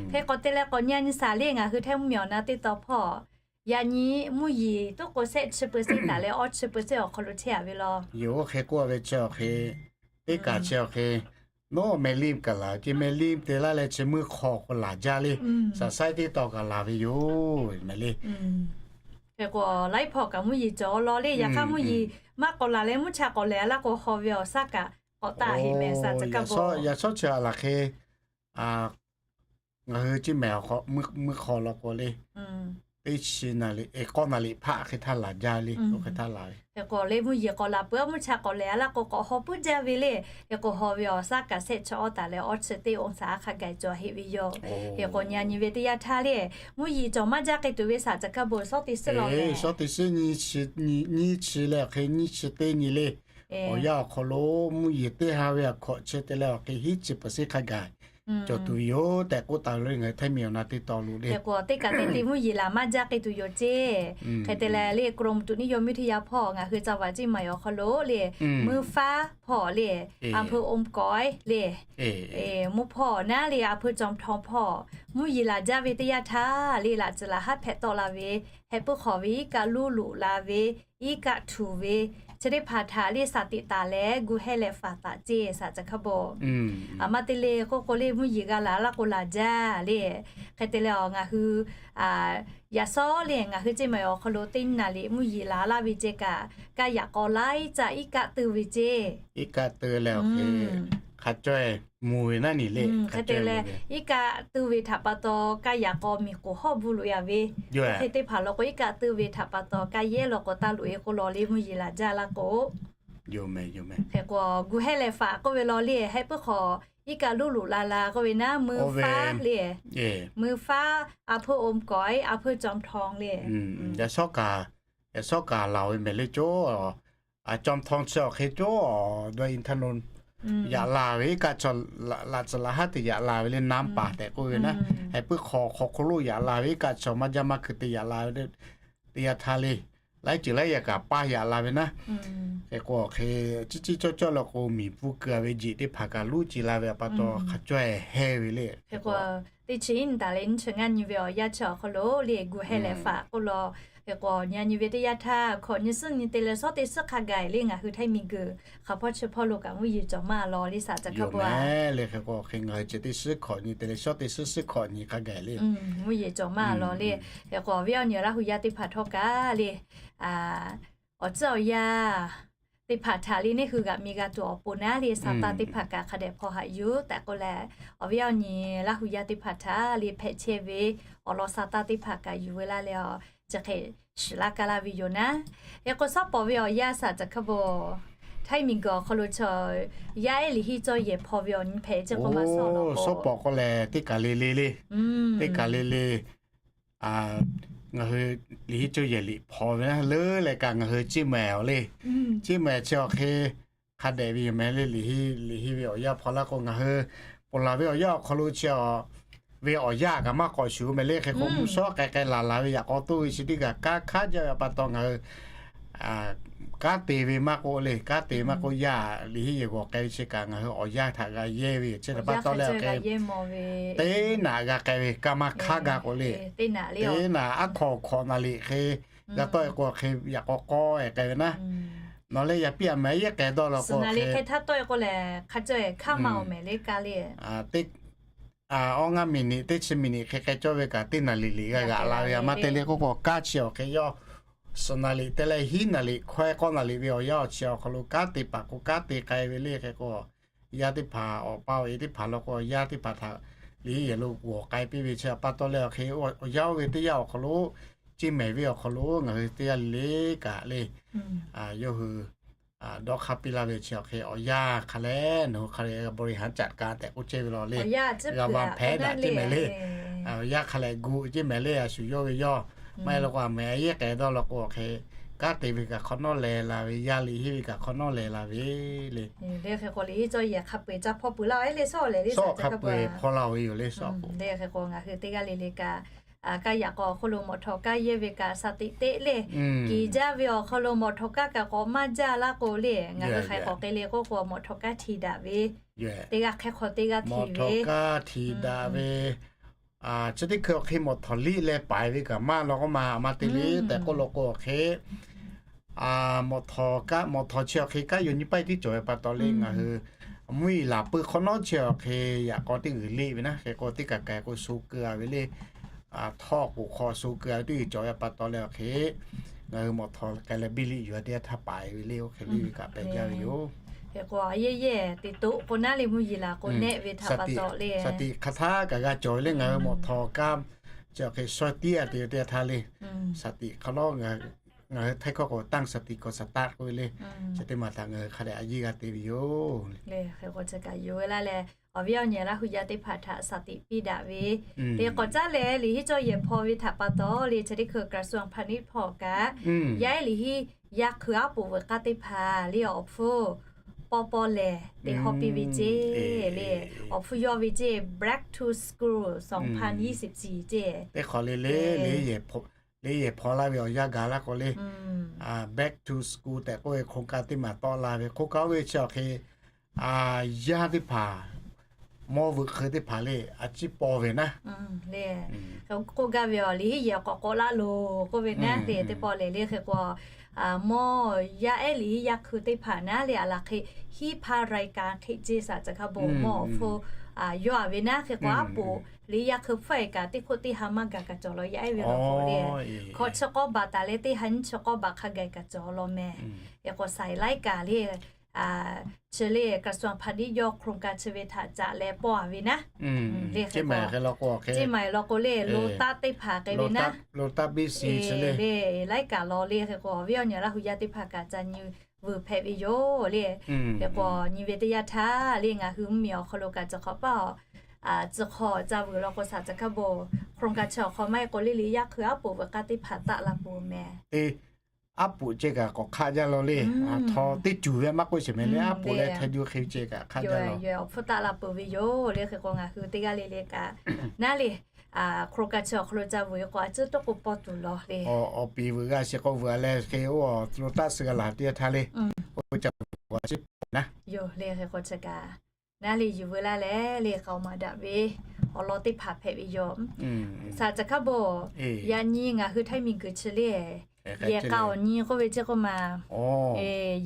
Hk'e k'o te leh k'awꞈ nyi a nyi shaˍ le ngaˬ hui Htaiˇ mvuhˇ miˬ awˬ na teˇ taw hpawˇ yaꞈ nyi mvuhˇ yeˬ toˉ k'o shehˆ chi peu sheˆ taˍ leh awˇ chi peu sheˆ awˬ hk'aw lo chehˇ a ve law. Yoˬ, oˇ hk'e k'oˆ a ve chi awˬ hk'e, teˇ kaꞈ chi awˬ hk'e, nawˉ mehˍ liˇ kaꞈ laˬ ceˇ, mehˍ liˇ te laˇ leh chi mvuhˇ hk'aw k'o laˬ jaˇ le. Saˍ saiˉ teˇ taw kaꞈ laˬ ve yoˬ mehˍ le. Hk'e k'o laiˉ hpawˇ kaꞈ mvuhˇ yeˬ cawˬ law le, yaꞈ hk'aˇ mvuhˇ yeˬ maˇ k'awꞈ laˬ leh mvuhˇ cha k'awꞈ lehˬ a laˇ k'o haw ve awˬ shaˉ kaꞈ k'awꞈ taˆ heˆ mehˍ saˍ tcuh hkaˇ bawˬ. Yaꞈ shawˉ chi a laˬ hk'e, ngaˬ hui ceˇ mehˍ mvuhˇ hk'aw law k'o le, teˇ chi naˍ liꞈ k'awˇ naˍ liꞈ hpaˆ hk'e htaˇ laˬ jaˇ le, oˇ hk'e htaˇ laˬ ve. Hk'e k'o le mvuhˇ yeˬ k'awꞈ laˬ peuˬ, mvuhˇ cha k'awꞈ lehˬ a laˇ k'o k'awꞈ haw puiˉ jaˇ ve le. Hk'e k'o haw ve awˬ shaˉ kaꞈ shehˆ chi awˇ taˍ leh awˇ chi teˇ องศา hk'a gaˬ cawˬ heˆ ve yoˬ. Hk'e k'o nyi a nyi ve teˇ yanˇ htaˇ le, mvuhˇ yeˬ cawˬ maˇ jaˇ k'ai tuˬ ve saˍ tcuh hkaˇ bawˬ shawˉ teˇ suhˉ law le. Shawˉ teˇ suhˉ nyi chi, nyi chi leh awˬ hk'e nyi chi teˇ nyi le. Awˬ yanˇ awˬ hk'aw lo mvuhˇ yeˬ teˇ ha ve awˬ hkawꞈ chi te leh awˬ hk'e hiˉ chi peuˬ seˉ hk'a gaˬ cawˬ tuˬ yoˬ tehꞈ k'oˆ taˍ ve le ngaˬ hui Htaiˇ miˬ awˬ na teˇ taw lo le. Hk'e k'o teˇ kaꞈ teˇ te mvuhˇ yeˬ laˬ maˇ jaˇ k'ai tuˬ yoˬ ceˇ. Hk'e te leh le กรมอุตุนิยมวิทยา hpawˇ ngaˬ hui ca vaꞈ ceˇ mehˍ awˬ hk'aw lo le, mvuhˇ faˉ hpawˇ le, อำเภออมก๋อย le, mvuhˇ hpawˇ naˉ le อำเภอจอมทอง hpawˇ mvuhˇ yeˬ laˬ jaˇ ve teˇ yanˇ htaˇ le laꞈ tcuhˍ laˬ haˉ hpehꞈ tawˆ la ve, heh puiˉ hk'awꞈ ve iˉ kaˆ luˇ loꞈ la ve, iˉ kaˆ htuꞈ ve, chi teˇ hpaˍ htaꞈ le saˍ teꞈ taˍ leh gu hehˇ leh faˍ taˍ ceˇ saˍ tcuh hkaˇ bawˬ. A ma te le k'oˆ k'o le mvuhˇ yeˬ g'a laˬ a laˇ k'o laˬ jaˇ le. Hk'e te leh ngaˬ hui yaꞈ shawˉ le ngaˬ hui ceˇ mehˍ awˬ hk'aw lo teˇ naˍ liꞈ mvuhˇ yeˬ laˬ a laˇ ve ceh kaꞈ, kaˇ yaꞈ k'aw laiˉ caˆ iˉ kaˆ teuˇ ve ceˇ. Iˉ kaˆ teuˇ leh awˬ hk'e hk'a caweh mvuh ve naˉ ni le. Hk'e te leh iˉ kaˆ teuˇ ve htaꞈ pa taw kaˇ yaꞈ k'aw miˬ k'oˍ hawˉ bvuhˇ loꞈ e a ve, oˇ hk'e teˇ hpaˍ law k'o iˉ kaˆ teuˇ ve htaꞈ pa taw kaˇ yehˉ law k'o taˇ loꞈ e k'o law le mvuhˇ yeˬ laˬ jaˇ laˇ k'o. Hk'e k'o gu hehˇ leh faˍ k'oˆ ve law le heh puiˉ hk'awꞈ iˉ kaˆ luˇ loꞈ la la k'oˆ ve naˉ mvuhˇ faˉ le, mvuhˇ faˉ อำเภออมก๋อย อำเภอจอมทอง le. Yaꞈ shawˉ kaꞈ, yaꞈ shawˉ kaꞈ laˬ ve mehˍ le cawˇ, จอมทอง chi awˬ hk'e cawˇ, dawˇ อินทนนท์ yaꞈ la ve iˉ kaˆ chaw laꞈ tcuhˍ laꞈ haˉ te yaꞈ la ve le น้ำป่า tehꞈ k'oˆ ve naˉ. Heh puiˉ hk'awꞈ hk'aw hk'oˆ lo yaꞈ la ve iˉ kaˆ chaw maˇ jaˇ maˇ hkui te yaꞈ la ve le. Teˇ yanˇ htaˇ le laiˉ ceuˬ laiˉ yaꞈ kaꞈ paˇ yaꞈ la ve naˉ. Hk'e k'o hk'e ciˉ ciˉ cawˇ cawˇ law k'o miˬ pfuhˇ keu a ve jeꞈ teˇ hpaˍ kaꞈ luˉ ce la ve a pa taw hk'a caweh heh ve le. Hk'e k'o teˇ chi iˉ nyi taˍ leh nyiˇ chi ngaˇ nyi ve awˬ yanˇ chi awˬ hk'aw lo le gu hehˇ leh faˍ k'oˆ law Hk'e k'o, nyi nyi ve teˇ yanˇ htaˇ hkawꞈ nyi suhˉ nyi te leh shawˉ te suhˉ hk'a gaˬ le ngaˬ hui Htaiˇ miˬguiˬ hk'a hpawˇ chi hpawˇ lo kaꞈ mvuhˇ yeˬ cawˬ maˇ law le saˍ ca hk'a bo a le. Hk'e k'o, hk'e ngaˬ hui chi teˇ suhˉ hkawꞈ nyi te leh shawˉ te suhˉ suhˉ hkawꞈ nyi hk'a gaˬ le. Mvuhˇ yeˬ cawˬ maˇ law le. Hk'e k'o, awˬ viˉ awˬ nyi Laˇ hu yaˇ teˇ hpaˍ htawˇ kaꞈ le, awˬ tcuhˉ awˬ yaˇ teˇ hpaˍ htaꞈ le neˇ hui g'aꞈ mi g'a tuˬ awˬ pon naˉ le, sa tanˇ teˇ hpaˍ kaꞈ hk'a dehꞈ hpaw haꞈ yuˬ tehꞈ k'oˆ leh, awˬ viˉ awˬ nyi Laˇ hu yaˇ teˇ hpaˍ htaꞈ le hpehꞈ chehˇ ve awˬ lawn sa tanˇ teˇ hpaˍ kaꞈ yuˬ ve laˇ leh, chi hk'e shiˍ laˇ kaˇ laˇ ve yoˬ naˉ. Hk'e k'o, shawˉ pawˍ ve awˬ yanˇ saˍ ca hk'a bo, Htaiˇ miˬguiˬ awˬ hk'aw lo chaw yaˇ ehˉ liꞈ henˇ cawˇ yehˬ hpaw ve awˬ nyi hpehꞈ chi k'o maˇ shawˉ law. Shawˉ pawˍ k'o lehˬ teˇ kaˬ le le le, teˇ kaˬ le le ngaˬ hui liꞈ henˇ cawˇ yehˬ liꞈ hpaw ve naˉ leuˉ leh kaꞈ ngaˬ hui Ceˇ mehˍ awˬ le. Ceˇ mehˍ chi awˬ hk'e hk'a dehꞈ ve yoˬ mehˍ le. Liꞈ henˇ, liꞈ henˇ ve awˬ yanˇ hpaw laˇ k'o, ngaˬ hui ponˬ laˬ ve awˬ yanˇ awˬ hk'aw lo chi ve awˬ yanˇ kaꞈ maˇ k'awꞈ shuˍ mehˍ le. Hk'e k'o, mvuhˇ shawˉ k'ai k'ai laˬ laˬ ve yaꞈ k'aw toˇ ve chi teˇ g'aˇ kanˉ hk'aˉ jaˇ ve pa taw ngaˬ hui kanˉ te ve maˇ k'oˆ le, kanˉ te ve maˇ k'oˆ, yaˇ liꞈ henˇ yehˬ g'awˬ k'ai ve chi kaꞈ ngaˬ hui awˬ yanˇ htaꞈ g'a yehˇ ve yoˬ. Chi htaꞈ pa taw leh awˬ hk'e teˇ naꞈ g'a k'ai ve, kaˇ maˇ hk'aˉ gaˇ k'o le. Teˇ naꞈ aˉ hkawꞈ hkawꞈ naˍ liꞈ hk'e g'a tawˆ e k'o hk'e yaꞈ k'aw k'awˇ e k'ai ve naˉ. Nawˬ leh yaꞈ piˇ yaꞈ mehˍ yehˇ k'ai dawˇ law k'o, hk'e htaˇ tawˆ e k'o lehˬ hk'a cawˇ e hkaˉ maˇ awˬ mehˍ le kaˇ le. Awˇ ngaˇ miˬ niꞈ teˇ chi miˬ niꞈ hk'e k'ai cawˇ ve kaꞈ teˇ naˍ liꞈ liꞈ g'a g'aꞈ la ve a maˇ te le k'oˆ k'o, kanˉ chi awˬ hk'e yawˇ suhˍ naˍ liꞈ te leh hiˉ naˍ liꞈ hkawehˇ k'awˇ naˍ liꞈ ve awˬ yanˇ awˬ chi awˬ hk'aw lo kanˉ te paˍ k'o kanˉ te k'ai ve le. Hk'e k'o, yaˇ teˇ hpaˍ awˬ pa awˬ e teˇ hpaˍ law k'o, yaˇ teˇ hpaˍ htaꞈ liꞈ henˇ yehˬ lo g'awˬ k'ai piˇ ve chi htaꞈ pa taw leh awˬ hk'e, awˬ yanˇ oˇ ve teˇ yanˇ awˬ hk'aw lo Ceˇ mehˍ venˇ awˬ hk'aw lo ngaˬ hui teˇ g'aˇ le le kaꞈ le, yawˇ hui dawˇ hk'aˇ piˇ laˇ ve chi awˬ hk'e awˬ yanˇ hk'a leh nawˬ hui hk'a leh bon leh haˉ caꞈ kaꞈ tehꞈ k'oˆ chehˇ ve law le. G'a va hpehꞈ daꞈ Ceˇ mehˍ le. Awˬ yanˇ hk'a leh gu Ceˇ mehˍ le a shu yawˇ ve yawˇ maˇ heˆ law k'o, a mehˍ a yehˇ k'ai dawˇ law k'o, awˬ hk'e kanˉ te ve kaꞈ hk'awꞈ nawˉ leh la ve, yaˇ liꞈ henˇ ve kaꞈ hk'awꞈ nawˉ leh la ve le. Hk'e k'o, liꞈ henˇ cawˇ yehˬ hk'a peu-eˬ ca hpaw peuˬ laˇ e le, shawˉ lehˬ le, shawˉ hk'a peu-eˬ hpaw laˇ ve yoˬ le. Shawˉ k'o, hk'e k'o ngaˬ hui teˇ g'aˇ le le kaꞈ, kaˇ yaꞈ k'aw awˬ hk'aw lo mawˬ htawꞈ kaˇ yehˇ ve kaꞈ shaˍ tiꞈ teˆ le. Kiˬ jaˇ ve awˬ hk'aw lo mawˬ htawꞈ kaˇ kaꞈ k'awꞈ maˇ jaˇ laˇ k'o le, ngaˬ hui hk'aˬ hk'e k'awꞈ k'ai le k'oˆ k'o, mawˬ htawꞈ kaˇ htiˍ daꞈ ve teˇ g'aˇ hk'e hk'aw teˇ g'aˇ htiˍ ve, mawˬ htawꞈ kaˇ htiˍ daꞈ ve chi teˇ hkui awˬ hk'e mawˬ htawꞈ liˇ leh paiˍ ve kaꞈ maˇ law k'oˆ ma, a ma te le tehꞈ k'oˆ law k'o awˬ hk'e, mawˬ htawꞈ kaˇ, mawˬ htawꞈ chi awˬ hk'e kanˉ yaw nyi paˇ tiˉ cawˬ ve pa taw le, ngaˬ hui mvuhˇ yeˬ laˬ pui hk'awꞈ nawˉ chi awˬ hk'e yaꞈ k'aw teˇ g'uiˬ liˇ ve naˉ. Hk'e k'o teˇ kaˬ kaˬ k'o sho keu a ve le, htawˇ k'oˍ hk'aw sho keu a ve teˇ g'uiˬ cawˬ ve pa taw leh awˬ hk'e, ngaˬ hui mawˬ htawꞈ k'ai leh biˇ liˇ yuˬ a teˇ g'aˇ htaˇ paiˍ ve le, oˇ hk'e liˇ ve kaꞈ pehˬ jaˇ ve yoˬ. Hk'e k'o, a yehˇ yehˇ te toꞈ k'o naˉ le, mvuhˇ yeˬ laˬ k'o nehˆ ve htaꞈ pa taw le, shaˍ tiꞈ hk'aˬ htaˇ kaꞈ g'a cawˬ ve le. Ngaˬ hui mawˬ htawꞈ kaˇ chi awˬ hk'e shawˉ tiˉ a te ve teˇ g'aˇ htaˇ le, shaˍ tiꞈ hk'aˬ lawˉ ngaˬ hui Htaiˇ hkawˇ k'o tanˇ shaˍ tiꞈ k'awꞈ shaˍ taˆ k'oˆ ve le. Chi teˇ maˬ htaꞈ ngaˬ hui hk'a dehꞈ a yiˇ g'a te ve yoˬ. Hk'e k'o chi kaꞈ yuˬ ve laˇ leh, awˬ viˉ awˬ nyi Laˇ hu yaˇ teˇ hpaˍ htaꞈ shaˍ tiꞈ piˇ daꞈ ve, te k'awꞈ caˉ leh liꞈ henˇ cawˇ yehˬ hpaw ve htaꞈ pa taw le, chi teˇ hkui กระทรวงพาณิชย์ hpawˇ kaꞈ yaˇ ehˉ liꞈ henˇ yaˇ hkui aˉ poꞈ veuꞈ k'aˇ teˇ hpaˍ le awˬ hpfuhˇ paw paw lehˬ te haw piˇ ve ceˇ le. Awˬ hpfuhˇ yawˇ ve ceˇ Back to School สองพันยี่สิบสี่ ceˇ. Teˇ hk'awꞈ le le, liꞈ henˇ yehˬ hpaw laˇ ve awˬ yanˇ gaˬ laˇ k'o le, Back to School tehꞈ k'oˆ ve โครงการ teˇ maˬ tawˆ la ve โครงการ oˇ ve chi awˬ hk'e yaˇ teˇ hpaˍ mawˇ veuꞈ hk'eu teˇ hpaˍ le a ciˉ paw ve naˉ. K'oˆ gaˇ ve awˬ liꞈ henˇ yehˬ k'awꞈ k'awꞈ laˇ loˬ k'oˆ ve naˉ te teˇ pawˆ lehˬ le. Hk'e k'o, mawˇ yaˇ ehˉ liꞈ henˇ yaˇ hkui teˇ hpaˍ naˉ le a laˬ hk'e, hiˉ hpaˇ รายการ hk'e ceˇ shaˍ ca hk'a bon mawˇ awˬ hpfuhˇ yawˇ a ve naˉ. Hk'e k'o aˉ poꞈ liꞈ henˇ yaˇ hkui hpfuhˇ e kaꞈ teˇ hk'oˆ teˇ ha maˇ gaˬ kaꞈ cawˬ law yaˇ ehˉ ve law k'o le. Hkawꞈ chi k'awˇ baˬ taˍ leh teˇ ha nyiˇ chi k'awˇ baˬ hk'a gaˬ kaꞈ cawˬ law meh. Hk'e k'o saiˍ laiˉ kaꞈ le chi le กระทรวงพาณิชย์ yawˇ โครงการ chi ve htaꞈ caꞈ leh pawˇ a ve naˉ. Ceˇ maˬ law k'o le, lo taˆ teˇ hpaˍ k'ai ve naˉ. Lo taˆ biˇ si le, laiˉ kaꞈ law le. Hk'e k'o awˬ viˉ awˬ nyi Laˇ hu yaˇ teˇ hpaˍ kaꞈ ca nyi vuiˬ hpehꞈ ve yoˬ le. Hk'e k'o nyi ve teˇ yanˇ htaˇ le ngaˬ hui mvuhˇ miˬ awˬ hk'aw lo kaꞈ chi hk'awꞈ paˇ a, chi hk'awꞈ ca vuiˬ law k'o shaˍ ca hk'a bon โครงการ chi awˬ hk'aw maˇ heˆ k'o le liꞈ henˇ yaˇ hkui aˉ poꞈ veuꞈ k'aˇ teˇ hpaˍ taˆ la peuˬ meh. Aˉ poꞈ ceh kaꞈ k'awꞈ hk'aˆ jaˇ law le. Htaw teˇ cuˬ ve maˇ k'oˆ sheˍ meh le, aˉ poꞈ leh hta ju hk'e ceh kaꞈ hk'aˆ jaˇ law. Awˬ hpfuhˇ taˆ la peuˬ ve yoˬ le. Hk'e k'o ngaˬ hui teˇ g'aˇ le le kaꞈ naˉ le, โครงการ chi awˬ hk'aw lo ca vuiˬ k'o a ciˉ tawˇ k'o paw tuˬ law le. Awˬ piˍ vuiˬ g'a sheˍ k'o vuiˬ a leh hk'e oˇ lo taˆ suh g'a laˬ teˇ htaˇ le, oˇ ca vuiˬ a ciˉ naˉ yoˬ le. Hk'e k'o chi kaꞈ naˉ le yuˬ veu laˇ leh le k'aoˍ maˍ daꞈ ve awˬ lawn teˇ hpaˍ hpehꞈ ve yoˬ. Saˍ caꞈ hkaˉ bawˬ, yaꞈ nyi ngaˬ hui htaiˇ miˬguiˬ chi le yehˬ k'a awˬ nyi k'oˆ ve ceˇ k'oˆ ma.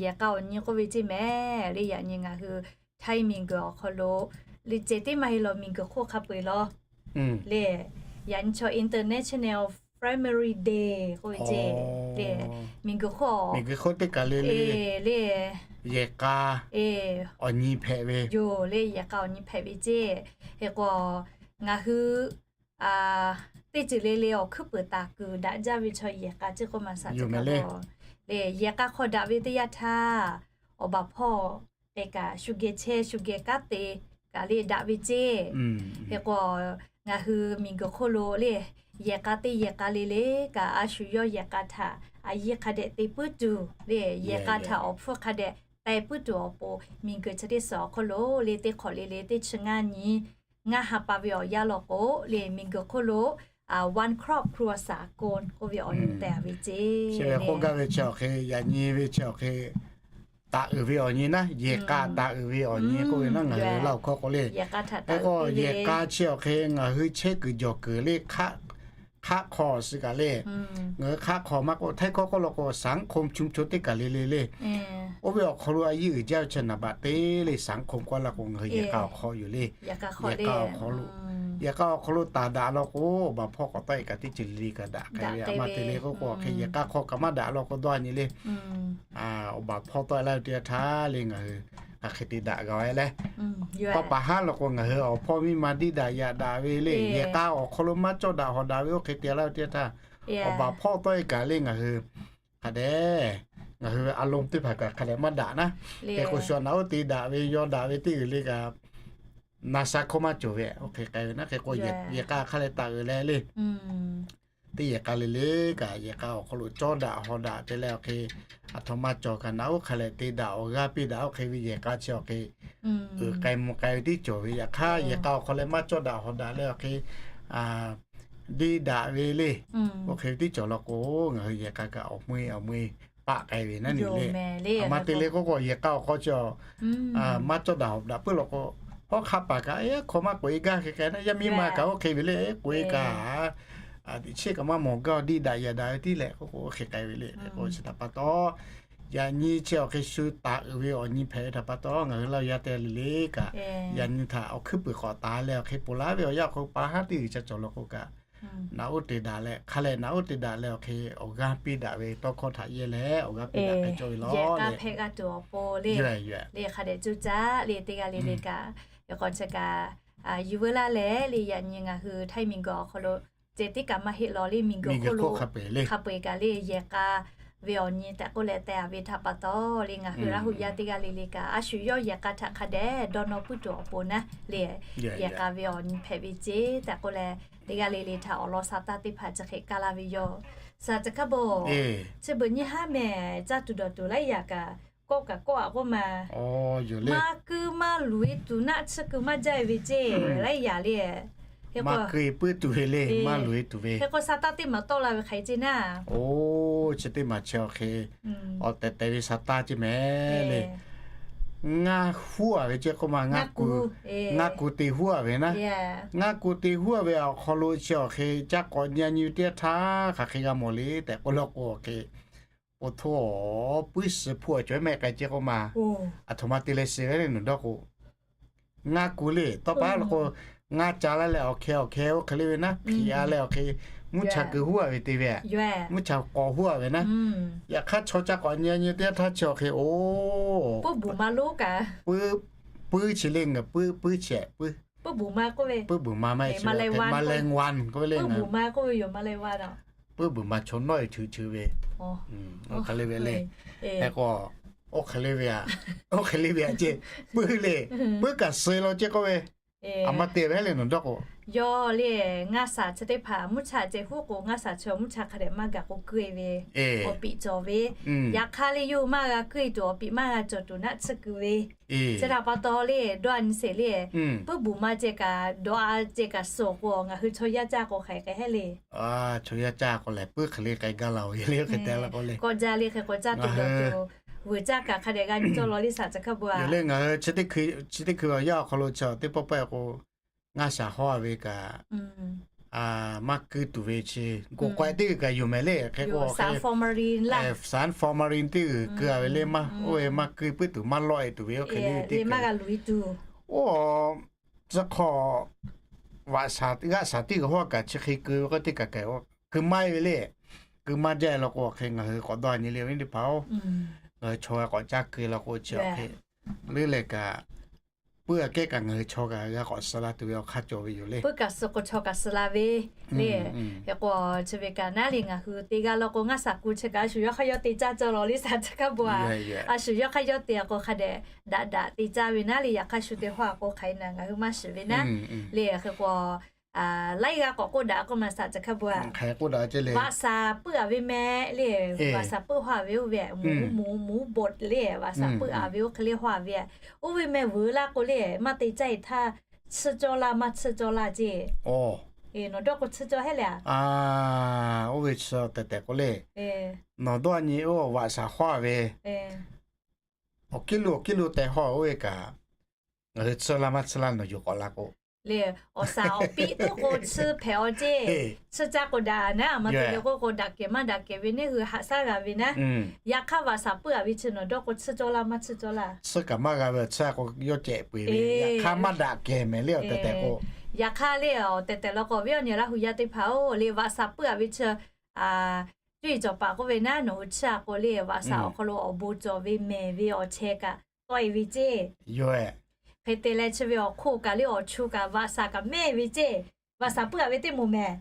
Yehˬ k'a awˬ nyi k'oˆ ve ceˇ mehˍ le. Yaꞈ nyi ngaˬ hui htaiˇ miˬguiˬ awˬ hk'aw lo le ceh tiˉ maˇ heˆ law, miˬguiˬ hk'oˆ hk'a peu-eˬ law le, yaꞈ nyi chaw International Primary Day k'oˆ ve ceˇ le, miˬguiˬ hk'oˆ, miˬguiˬ hk'oˆ teˇ kaˬ le le le yehˬ k'a awˬ nyi hpehꞈ ve yoˬ le. Yehˬ k'a awˬ nyi hpehꞈ ve ceˇ. Hk'e k'o ngaˬ hui teˇ ceuˬ le le awˬ hkuiˉ peuˍ taˍ kuiˬ daꞈ jaˇ ve chaw yehˬ k'a ceˇ k'oˆ ma. Saˍ caꞈ hkaˉ bawˬ le yehˬ k'a hk'aw daꞈ ve teˇ yanˇ htaˇ, awˬ baˬ hpawˇ k'ai kaꞈ shu geh chehˇ shu geh kanˉ te kaꞈ le daꞈ ve ceˇ. Hk'e k'o ngaˬ hui miˬguiˬ hk'oˆ lo le yehˬ k'a teˇ yehˬ k'a le le kaꞈ a shu yawˇ yehˬ k'a htaꞈ a yiˇ hk'a dehꞈ te puiˉ tuˬ le, yehˬ k'a htaꞈ awˬ hpfuhˇ hk'a dehꞈ te puiˉ tuˬ awˬ pon miˬguiˬ chi teˇ suhˍ awˬ hk'oˆ lo le teˇ hk'awꞈ le le teˇ chi ngaˇ nyi ngaˇ ha pa ve awˬ yanˇ law k'o le miˬguiˬ hk'oˆ lo one crop ครัวสากล k'oˆ ve awˬ nyi tehꞈ ve ceˇ. K'oˆ gaˇ ve chi awˬ hk'e yaꞈ nyi ve chi awˬ hk'e taˍ uiˍ ve awˬ nyi naˉ, yehˬ k'a taˍ uiˍ ve awˬ nyi k'oˆ ve naˉ ngaˬ hui Laˇ huˍ hkawˇ k'o le. Hk'e k'o yehˬ k'a chi awˬ hk'e ngaˬ hui chehˇ kuiˬ jawˬ kuiˬ le hk'aˆ hk'aw suh kaꞈ le, ngaˬ hui hk'aˆ hk'aw maˇ k'oˆ, htaiˇ hkawˇ k'oˆ law k'o สังคมชุมชน teˇ kaˬ le le le. Oˇ ve awˬ hk'aw lo a yiˇ uiˍ jaˇ ve chi naˍ baꞈ te le สังคม k'oˆ laˇ k'o ngaˬ hui yehˬ k'a awˬ hk'aw yoˬ le. Yehˬ k'a awˬ hk'aw lo, yehˬ k'a awˬ hk'aw lo taˍ daꞈ law k'o, awˬ baˬ hpawˇ k'awꞈ tawˆ e kaꞈ teˇ ceuˬ le le kaꞈ daꞈ k'ai ve a ma te le k'oˆ k'o, hk'e yehˬ k'a hk'aw kaꞈ maˇ daꞈ law k'o dawˇ nyi le. Awˬ baˬ hpawˇ tawˆ e laˇ ve teˇ yanˇ htaˇ le ngaˬ hui hk'aˬ hk'e te daꞈ g'a e le. Tawˇ paˍ haˉ law k'o ngaˬ hui awˬ hpawˇ miˇ ma diˇ daꞈ yaꞈ daꞈ ve le, yehˬ k'a awˬ hk'aw lo maˇ cawˇ daꞈ hawˍ daꞈ ve oˇ hk'e te laˇ ve teˇ yanˇ htaˇ, awˬ baˬ hpawˇ tawˆ e kaꞈ le ngaˬ hui hk'a dehꞈ, ngaˬ hui a loˍ teˇ hpaˍ kaꞈ hk'a dehꞈ maˇ daꞈ naˉ. Hk'e k'o shu naꞈ oˉ te daꞈ ve yaw daꞈ ve teˇ g'uiˬ le kaꞈ na sha hkawˇ maˇ cawˬ ve oˇ hk'e k'ai ve naˉ. Hk'e k'o yehˬ k'a hk'a leh taˍ uiˍ leh le teˇ yehˬ k'a le le kaꞈ yehˬ k'a awˬ hk'aw lo cawˇ daꞈ hawˍ daꞈ te leh awˬ hk'e aˬ htoꞈ ma cawˬ kaꞈ naꞈ oˉ hk'a leh te daꞈ awˬ g'aˇ piˇ daꞈ oˇ hk'e ve yehˬ k'a chi awˬ hk'e uiˍ k'ai mvuh k'ai ve tiˉ cawˬ ve. Yaꞈ hk'aˇ yehˬ k'a awˬ hk'aw leh maˇ cawˇ daꞈ hawˍ daꞈ leh awˬ hk'e diˇ daꞈ ve le, oˇ hk'e ve tiˉ cawˬ law k'o, ngaˬ hui yehˬ k'a kaꞈ awˬ mui awˬ mui paˆ k'ai ve naˉ nyi le. A ma te le k'oˆ k'o yehˬ k'a awˬ hk'aw chi maˇ cawˇ daꞈ hawˍ daꞈ puiˉ law k'o, hawˉ hk'aˆ paˍ kaꞈ hk'aw maˇ k'oꞈ e gaˇ hk'e k'ai naˉ, yaˇ miˇ ma kaꞈ oˇ hk'e ve le k'oꞈ e kaꞈ, tiꞈ chiˉ kaꞈ maˇ mawˬ gaˇ diˇ daꞈ yaꞈ daꞈ ve tiˉ leh k'oˆ k'o oˇ hk'e k'ai ve le. K'o chi htaꞈ pa taw, yaꞈ nyi chi awˬ hk'e shu taˍ uiˍ ve awˬ nyi hpehꞈ ve htaꞈ pa taw ngaˬ hui Laˇ huˍ yaˇ teˇ g'aˇ le le kaꞈ, yaꞈ nyi htaꞈ awˬ hkuiˉ puiˍ k'awꞈ taˍ leh awˬ hk'e ponˬ laˇ ve awˬ yanˇ awˬ hk'aw lo pa haˉ teˇ g'uiˬ ca cawˬ law k'o kaꞈ, naꞈ oˉ te daꞈ leh hk'a leh naꞈ oˉ te daꞈ leh awˬ hk'e awˬ g'aˇ piˇ daꞈ ve tawˇ hkawˇ htaꞈ yehˇ leh awˬ g'aˇ piˇ daꞈ k'ai cawˇ ve law le. Hk'a dehꞈ cuˇ caˉ le teˇ g'aˇ le le kaꞈ, k'awꞈ chi kaꞈ yuˬ veu laˇ leh le yaꞈ nyi ngaˬ hui htaiˇ miˬguiˬ awˬ hk'aw lo ceh tiˉ kaꞈ maˇ heˆ law le miˬguiˬ hk'oˆ lo hk'a peu-eˬ kaꞈ le yehˬ k'a ve awˬ nyi tehꞈ k'oˆ leh teh a ve htaꞈ pa taw le ngaˬ hui Laˇ huˍ yaˇ teˇ g'aˇ le le kaꞈ a shu yawˇ yehˬ k'a htaꞈ hk'a dehꞈ dawˇ nawˇ puiˉ tuˬ awˬ pon naˉ le, yehˬ k'a ve awˬ nyi hpehꞈ ve ceˇ tehꞈ k'oˆ leh teˇ g'aˇ le le htaꞈ awˬ lawn sha taˇ teˇ hpaˍ chi hk'e kaˇ laˇ ve yoˬ. Saˍ caꞈ hkaˉ bawˬ, chi beuꞈ nyiˇ haˉ mehˍ caˇ tuˬ dawˬ tuˬ laiˉ yaꞈ kaꞈ kawˆ kaꞈ kawˆ a k'oˆ ma, maˇ kuiˇ maˇ luˬ e tuˬ naˆ tsuhˇ kuiˬ maˇ jaˇ e ve ceˇ laiˉ yaꞈ le. Maˇ kuiˇ puiˉ tuˬ ve le, maˇ luˬ e tuˬ ve. Hk'e k'o sha taˇ teˇ maˬ tawˆ la ve hk'aˬ hk'e ceˇ naˉ. Oˇ, chi teˇ maˬ chi awˬ hk'e awˬ tehˬ tehˬ ve sha taˇ ceˇ mehˍ le. Ngaˇ huˉ a ve ceˇ k'oˆ ma, ngaˇ ku, ngaˇ ku te huˉ a ve naˉ. Ngaˇ ku te huˉ a ve awˬ hk'aw lo chi awˬ hk'e caˇ k'awꞈ nyi a nyi ve teˇ yanˇ htaˇ hk'aˬ hk'e g'a mawˬ le tehꞈ k'oˆ law k'o awˬ hk'e, po htoˇ puiˉ suh hpu awˬ cawˬ e mehˆ k'ai ceˇ k'oˆ ma. Aˬ htoꞈ ma te leh suh ve le nawˬ dawˇ k'o, ngaˇ ku le tawˇ pa law k'o, ngaˇ ca laˇ leh awˬ hkeh awˬ hkeh oˇ hk'e le ve naˉ, hpiꞈ a leh awˬ hk'e mvuhˇ cha keu huˉ a ve te ve, mvuhˇ cha k'awꞈ huˉ a ve naˉ. Yaꞈ hk'aˇ chaw caˇ k'awꞈ nyi a nyi teˇ yanˇ htaˇ chi awˬ hk'e oˬ, puiˉ buˬ ma lo kaꞈ, puiˉ chi le ngaˬ puiˉ puiˉ chi puiˉ, puiˉ buˬ ma k'oˆ ve, puiˉ buˬ ma maˇ heˆ, แมลงวัน maˇ heˆ, puiˉ buˬ ma k'oˆ ve yoˬ แมลงวัน a. Puiˉ buˬ ma chaw nawˉ e cheuˬ cheuˬ ve, oˇ hk'e le ve le. Hk'e k'o, oˇ hk'e le ve a, oˇ hk'e le ve a ceˇ, puiˉ le, puiˉ kaꞈ suh law ceˇ k'oˆ ve, aˬ ma te ve le nawˬ dawˇ k'o. Yawˇ le ngaˇ shaˍ chi teˇ hpaˍ mvuhˇ cha ceh huˉ k'o ngaˇ shaˍ chi mvuhˇ cha hk'a dehꞈ maˇ gaˬ k'o keu e ve, awˬ piꞈ cawˬ ve. Yaꞈ hk'aˇ le yawˇ hui maˇ g'a keu e tuˬ awˬ piꞈ maˇ g'a cawˬ tuˬ naˆ tsuhˇ keu ve. Chi htaꞈ pa taw le dawˇ a nyi sheˍ le, puiˉ buˬ ma ceh kaꞈ dawˇ a ceh kaꞈ suh k'o ngaˬ hui chaw yaˇ caˇ k'o hk'aˬ hk'e hehˉ le. Chaw yaˇ caˇ k'o lehˬ puiˉ hk'e le k'ai gaˇ la oˬ le hk'e te la k'o le, k'awꞈ jaˇ le hk'e k'awꞈ caˇ tuˬ dawˬ tuˬ vuiˬ caˇ kaꞈ hk'a dehꞈ g'a nyi cawˇ law le saˍ tcuh hkaˇ bon-a. Yawˇ lehˬ ngaˬ hui chi teˇ hkui awˬ yanˇ awˬ hk'aw lo chi teˇ pawˆ pawehˇ k'o, ngaˇ shaˍ hawˇ ve kaꞈ maˇ kuiˇ tuˬ ve chi, k'oˍ k'awehꞈ teˇ g'uiˬ kaꞈ yoˬ mehˍ le. Hk'e k'o, formalin teˇ g'uiˬ keu-a ve le maˇ, oˇ ve maˇ kuiˇ puiˉ tuˬ maˇ lawˆ-e tuˬ ve oˇ hk'e le teˇ g'uiˬ. Oˇ, tcuh hk'aw, vaꞈ shaˍ g'aˆ shaˍ teˇ g'uiˬ hawˇ kaꞈ chi hk'e keu ve k'o teˇ kaˬ kaꞈ keu maˇ-e ve le. Keu maˇ jaˇ-e law k'o, hk'e ngaˬ hui k'awꞈ dawˇ nyi le ve teˇ hpaˍ-oˬ, ngaˬ hui chaw g'a k'awꞈ caˇ keu law k'o chi awˬ hk'e le lehˬ kaꞈ, puiˉ aꞈ kehˉ kaꞈ ngaˬ hui chaw kaꞈ g'a k'awꞈ suh la tuˬ ve awˬ hk'aˇ cawˬ ve yoˬ le. Puiˉ kaꞈ suh k'o chaw kaꞈ suh la ve le. Hk'e k'o chi ve kaꞈ naˉ le ngaˬ hui te g'a law k'o ngaˇ shaˍ ku chi kaꞈ a shu yawˇ hk'aˇ yawˇ te caˇ cawˇ law le saˍ tcuh hkaˇ bon-a. A shu yawˇ hk'aˇ yawˇ te-a k'o hk'a dehꞈ daꞈ daꞈ te caˇ ve naˉ le. Yaꞈ hk'aˇ shu te hawˇ-a k'o hk'aˬ hk'e naˬ ngaˬ hui maˇ shiˍ ve naˉ le. Hk'e k'o laiˉ g'aˇ k'awꞈ k'oˆ daꞈ k'oˆ ma saˍ tcuh hkaˇ bon-a. Vaꞈ shaˍ puiˉ-a ve meh le. Vaꞈ shaˍ puiˉ haˍ ve oˇ ve, mvuhˇ mvuhˇ bon le, vaꞈ shaˍ puiˉ-a ve oˇ hk'e le hawˇ-a ve, oˇ ve meh vuiˬ laˇ k'o le maˇ te caˇ-e htaˇ, tsuhˇ cawˇ laˇ maˇ tsuhˇ cawˇ laˇ ceˇ. Nawˬ dawˇ k'o tsuhˇ cawˇ heˆ le-a. Oˇ ve chi tehꞈ tehꞈ k'o le, nawˬ dawˇ nyi oˇ vaꞈ shaˍ hawˇ-a ve awˬ kiˉ lo awˬ kiˉ lo tehꞈ hawˇ oˇ ve kaꞈ, ngaˬ hui tsuhˇ laˇ maˇ tsuhˇ laˇ nawˬ yuˬ k'awꞈ la k'o le, awˬ shaˍ awˬ piˉ tuˉ k'o tsuhˇ hpehꞈ-aw ceˇ. Tsuhˇ caˇ k'o daꞈ naˉ, a ma te le k'oˆ k'o daꞈ kehˬ maˇ daꞈ kehˬ ve neˇ hui haꞈ shaˉ g'a ve naˉ. Yaꞈ hk'aˇ vaꞈ shaˍ puiˉ-a ve chi nawˬ dawˇ k'o tsuhˇ cawˇ laˇ maˇ tsuhˇ cawˇ laˇ. Tsuhˇ kaꞈ maˇ g'a ve awˬ tsuhˇ-a k'o yawˇ cehꞈ peu-eˬ ve, yaꞈ hk'aˇ maˇ daꞈ kehˬ mehˍ le awˬ tehˬ tehˬ k'o. Yaꞈ hk'aˇ le awˬ tehˬ tehˬ law k'o awˬ viˉ awˬ nyi Laˇ hu yaˇ teˇ hpaˍ-oˬ le, vaꞈ shaˍ puiˉ-a ve chi cuˇ yiˍ cawˬ paˍ k'oˆ ve naˉ, nawˬ hui tsuhˇ-a k'o le vaꞈ shaˍ awˬ hk'aw lo awˬ bon cawˬ ve mehˍ ve awˬ chehˇ kaꞈ tawˆ-e ve ceˇ. Hk'e te leh chi ve awˬ hk'oˆ kaꞈ le awˬ chu kaꞈ vaꞈ shaˍ kaꞈ mehˇ ve ceˇ. Vaꞈ shaˍ puiˉ-a ve teˇ moˍ mehˍ.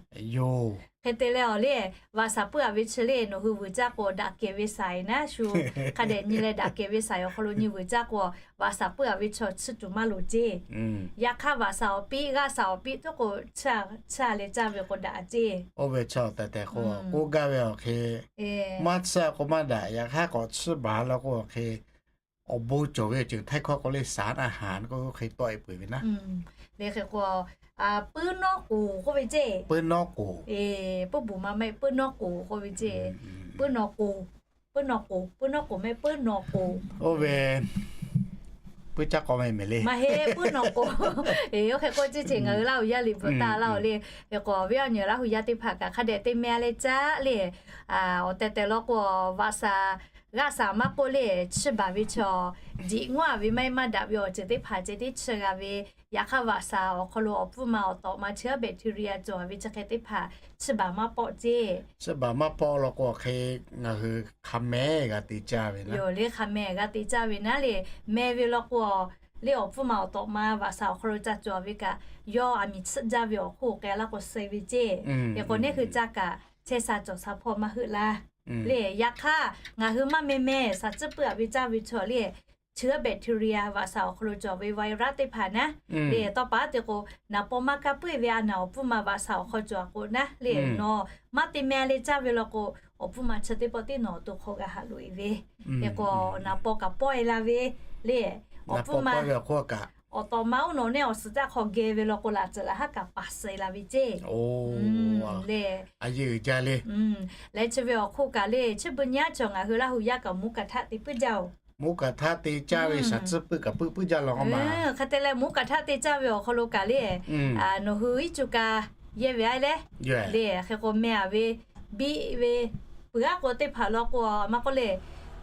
Hk'e te leh awˬ le, vaꞈ shaˍ puiˉ-a ve chi le nawˬ hui vuiˬ caˇ k'o daꞈ kehˬ ve shaˍ-e naˉ shu hk'a dehꞈ nyi leh daꞈ kehˬ ve shaˍ-e awˬ hk'aw lo nyi vuiˬ caˇ k'o, vaꞈ shaˍ puiˉ-a ve chi tsuhˇ tuˬ maˇ loˍ ceˇ. Yaꞈ hk'aˇ vaꞈ shaˍ awˬ piˉ g'aˆ shaˍ awˬ piˉ tuˉ k'o tsuhˇ-a leh caˇ ve k'o daꞈ ceˇ. Oˇ ve chi tehꞈ tehꞈ k'o k'oˆ gaˇ ve awˬ hk'e, maˇ tsuhˇ-a k'o maˇ daꞈ, yaꞈ hk'aˇ k'awꞈ tsuhˇ baˬ law k'o awˬ hk'e awˬ bon cawˬ ve awˬ ceuˬ htaiˇ hkawˇ k'o le saˍ aˉ haˍ k'oˆ hk'e tawˆ-e peu-eˬ ve naˉ. Le hk'e k'o, puiˉ nawˉ k'oˍ k'oˆ ve ceˇ. Puiˉ nawˉ k'oˍ. Puiˉ buˬ ma mehˆ puiˉ nawˉ k'oˍ k'oˆ ve ceˇ. Puiˉ nawˉ k'oˍ, puiˉ nawˉ k'oˍ, puiˉ nawˉ k'oˍ mehˆ puiˉ nawˉ k'oˍ. Oˇ ve puiˉ caˇ k'aw mehˍ mehˍ le. Maˇ heˆ, puiˉ nawˉ k'oˍ. Oˇ hk'e k'oˆ ceˇ ceˇ ngaˬ hui Laˇ hu yaˇ liꞈ bvuhꞈ taˍ laˇ-oˬ le. Hk'e k'o awˬ viˉ awˬ nyi Laˇ hu yaˇ teˇ hpaˍ kaꞈ hk'a dehꞈ te meh-a leh caˇ le. Awˬ tehˬ tehˬ law k'o vaꞈ shaˍ g'aˆ shaˍ maˇ k'oˆ le, chiˇ baˬ ve chaw, diꞈ ngawˇ-a ve maˇ heˆ maˇ daꞈ ve awˬ ceuˬ teˇ hpaˍ ceh tiˉ chiˇ g'a ve, yaꞈ hk'aˇ vaꞈ shaˍ awˬ hk'aw lo awˬ pfuhˇ ma awˬ tawꞈ ma chi aˉ bacteria cawˬ-a ve chi hk'e teˇ hpaˍ chiˇ baˬ maˇ pawˆ ceˇ. Chiˇ baˬ maˇ pawˆ law k'o hk'e ngaˬ hui hk'a mehˍ g'a te caˇ ve naˉ. Yoˬ le, hk'a mehˍ g'a te caˇ ve naˉ le. Meh ve law k'o le awˬ pfuhˇ ma awˬ tawꞈ ma vaꞈ shaˍ awˬ hk'aw lo ca cawˬ ve kaꞈ, yawˇ aˬ miˍ tsuhˆ jaˇ ve awˬ hk'oˆ k'ai laˇ k'o suh ve ceˇ. Hk'e k'o neˇ hui caˇ kaꞈ chehˇ sha cawˬ sha hpawˇ maˇ heuˆ laˇ. Le yaꞈ hk'aˇ ngaˬ hui maˇ meh meh shaˍ tcuhˉ puiˉ-a ve caˇ ve chaw le, chi aˉ bacteria vaꞈ shaˍ awˬ hk'aw lo cawˬ ve virus teˇ hpaˍ naˉ le, tawˇ pa te k'o naˍ paw maˇ kaˇ puiˉ ve a naˍ awˬ pfuhˇ ma vaꞈ shaˍ awˬ hk'aw cawˬ-a k'o naˉ le, nawˬ maˇ te meh leh caˇ ve law k'o awˬ pfuhˇ ma chi teˇ pawˆ tiˉ nawˬ awˬ to hk'aw g'a haꞈ loꞈ-e ve. Hk'e k'o naˍ paw kaꞈ pawˆ-e la ve le, awˬ pfuhˇ ma awˬ tawꞈ ma oˇ nawˬ neˇ awˬ suhˍ caˆ hk'aw geh ve law k'o laꞈ tcuhꞈ laꞈ haˉ kaꞈ paˍ suh-e la ve ceˇ. Le a yeˇ uiˍ jaˇ le. Leh chi ve awˬ hk'oˆ kaꞈ le chi beuꞈ nyi aˉ cawˬ ngaˬ hui Laˇ hu yaˇ kaꞈ mvuhˇ kaꞈ htaˆ te puiˉ jaˇ-oˬ. Mvuhˇ kaꞈ htaˆ te caˇ ve shaˍ tcuhˉ puiˉ kaꞈ puiˉ puiˉ jaˇ law k'o ma. Hk'e te leh mvuhˇ kaꞈ htaˆ te caˇ ve awˬ hk'aw lo kaꞈ le, nawˬ hui iˉ cuˇ ka yehˇ ve a leh le, hk'e k'o meh-a ve biˆ ve, peuˬ aˉ k'o teˇ hpaˍ law k'o maˇ k'oˆ le,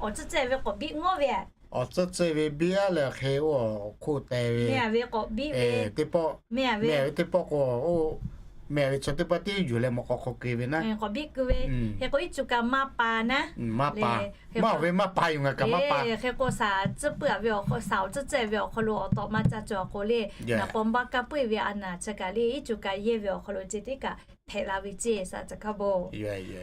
awˬ tcuhˉ tcuhˉ ve k'awꞈ biˆ ngawˇ ve, awˬ tcuhˉ tcuhˉ ve biˆ aˉ leh hk'e oˇ awˬ hk'oˆ teh ve, meh-a ve k'awꞈ biˆ ve, meh-a ve teˇ pawˆ k'o, meh-a ve chaw teˇ pawˆ tiˉ yuˬ leh mawꞈ k'aw hk'aw keu ve naˉ, k'awꞈ biˆ keu ve. Hk'e k'o iˉ cuˇ ka maˇ pa naˉ, maˇ pa, maˇ awˬ ve maˇ pa yoˬ ngaˬ kaꞈ maˇ pa. Hk'e k'o shaˍ tcuhˉ puiˉ-a ve awˬ hk'aw, shaˍ awˬ tcuhˉ tcuhˉ ve awˬ hk'aw lo awˬ tawꞈ ma ca cawˬ k'o le, naˍ paw maˇ kaˇ puiˉ ve a naˍ chi kaꞈ le iˉ cuˇ ka yehˇ ve awˬ hk'aw lo ceh tiˉ kaꞈ hpehꞈ la ve ceˇ shaˍ tcuhˉ hkaˇ bon.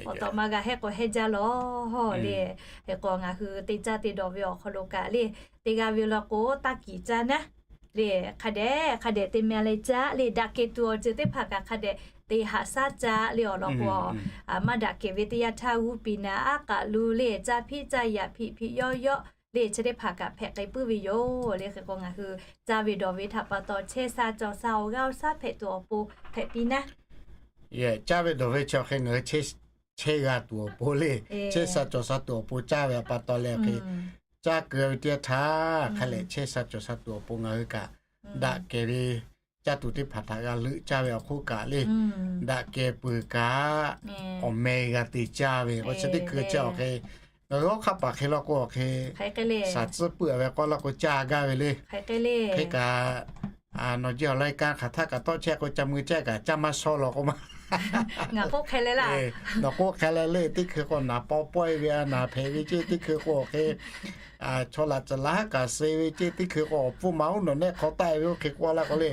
Awˬ tawꞈ ma g'a hehˆ k'o hehˆ jaˇ law le. Hk'e k'o ngaˬ hui te caˇ te dawˬ ve awˬ hk'aw lo kaꞈ le, te g'a ve law k'o taˇ kiˍ caˇ naˉ le, hk'a dehꞈ hk'a dehꞈ te meh leh caˇ le, daꞈ kehˬ tuˬ awˬ ceuˬ teˇ hpaˍ kaꞈ hk'a dehꞈ te haꞈ shaˉ caˇ le awˬ lawn k'o, maˇ daꞈ kehˬ ve teˇ yanˇ htaˇ g'uˇ piˍ naˍ aˉ k'aꞈ lu le caˇ hpiˆ caˇ yaꞈ hpiꞈ hpiꞈ yawˇ yawˇ le chi teˇ hpaˍ kaꞈ hpehꞈ k'ai puiˉ ve yoˬ le. Hk'e k'o ngaˬ hui caˇ ve dawˬ ve htaꞈ pa taw chehˇ sha cawˬ sha awˬ g'aˇ awˬ shaˉ hpehꞈ tuˬ awˬ pon hpehꞈ piˇ naˉ. Chehˇ ve dawˬ ve chi awˬ hk'e ngaˬ hui chehˇ g'a tuˬ awˬ pon le, chehˇ sha cawˬ sha tuˬ awˬ pon caˇ ve htaꞈ pa taw leh awˬ hk'e caˇ keu ve teˇ yanˇ htaˇ, hk'a lehꞈ chehˇ sha cawˬ sha tuˬ awˬ pon ngaˬ hui kaꞈ daꞈ kehˬ ve caˇ tuˬ teˇ hpaˍ htaꞈ g'a leuˆ caˇ ve awˬ hk'oˆ kaꞈ le, daꞈ kehˬ peuˬ kaꞈ, awˬ meh g'a te caˇ ve k'o, chi teˇ hkui chi awˬ hk'e, ngaˬ hui awˬ hk'aˇ paˍ hk'e law k'o awˬ hk'e, shaˍ tcuhˉ puiˉ ve k'aw law k'o caˇ gaˇ ve le. Hk'e kaꞈ, nawˬ jehˬ awˬ lai kanˇ hk'aˬ htaˇ kaꞈ tawˆ chehˇ k'o, ca mui caˇ kaꞈ caˇ maˇ shawˉ law k'o maˇ, nawˬ k'oˆ hk'e le le, teˇ hkui k'o naˍ paw pawehˇ ve a, naˍ hpehꞈ ve ceˇ, teˇ hkui k'o awˬ hk'e chaw laꞈ tcuhˍ laˬ haˉ kaꞈ suh ve ceˇ, teˇ hkui k'o awˬ pfuhˇ ma uˉ nawˬ nehˆ hk'aw taˆ ve oˇ hk'e k'oˆ laˇ k'o le,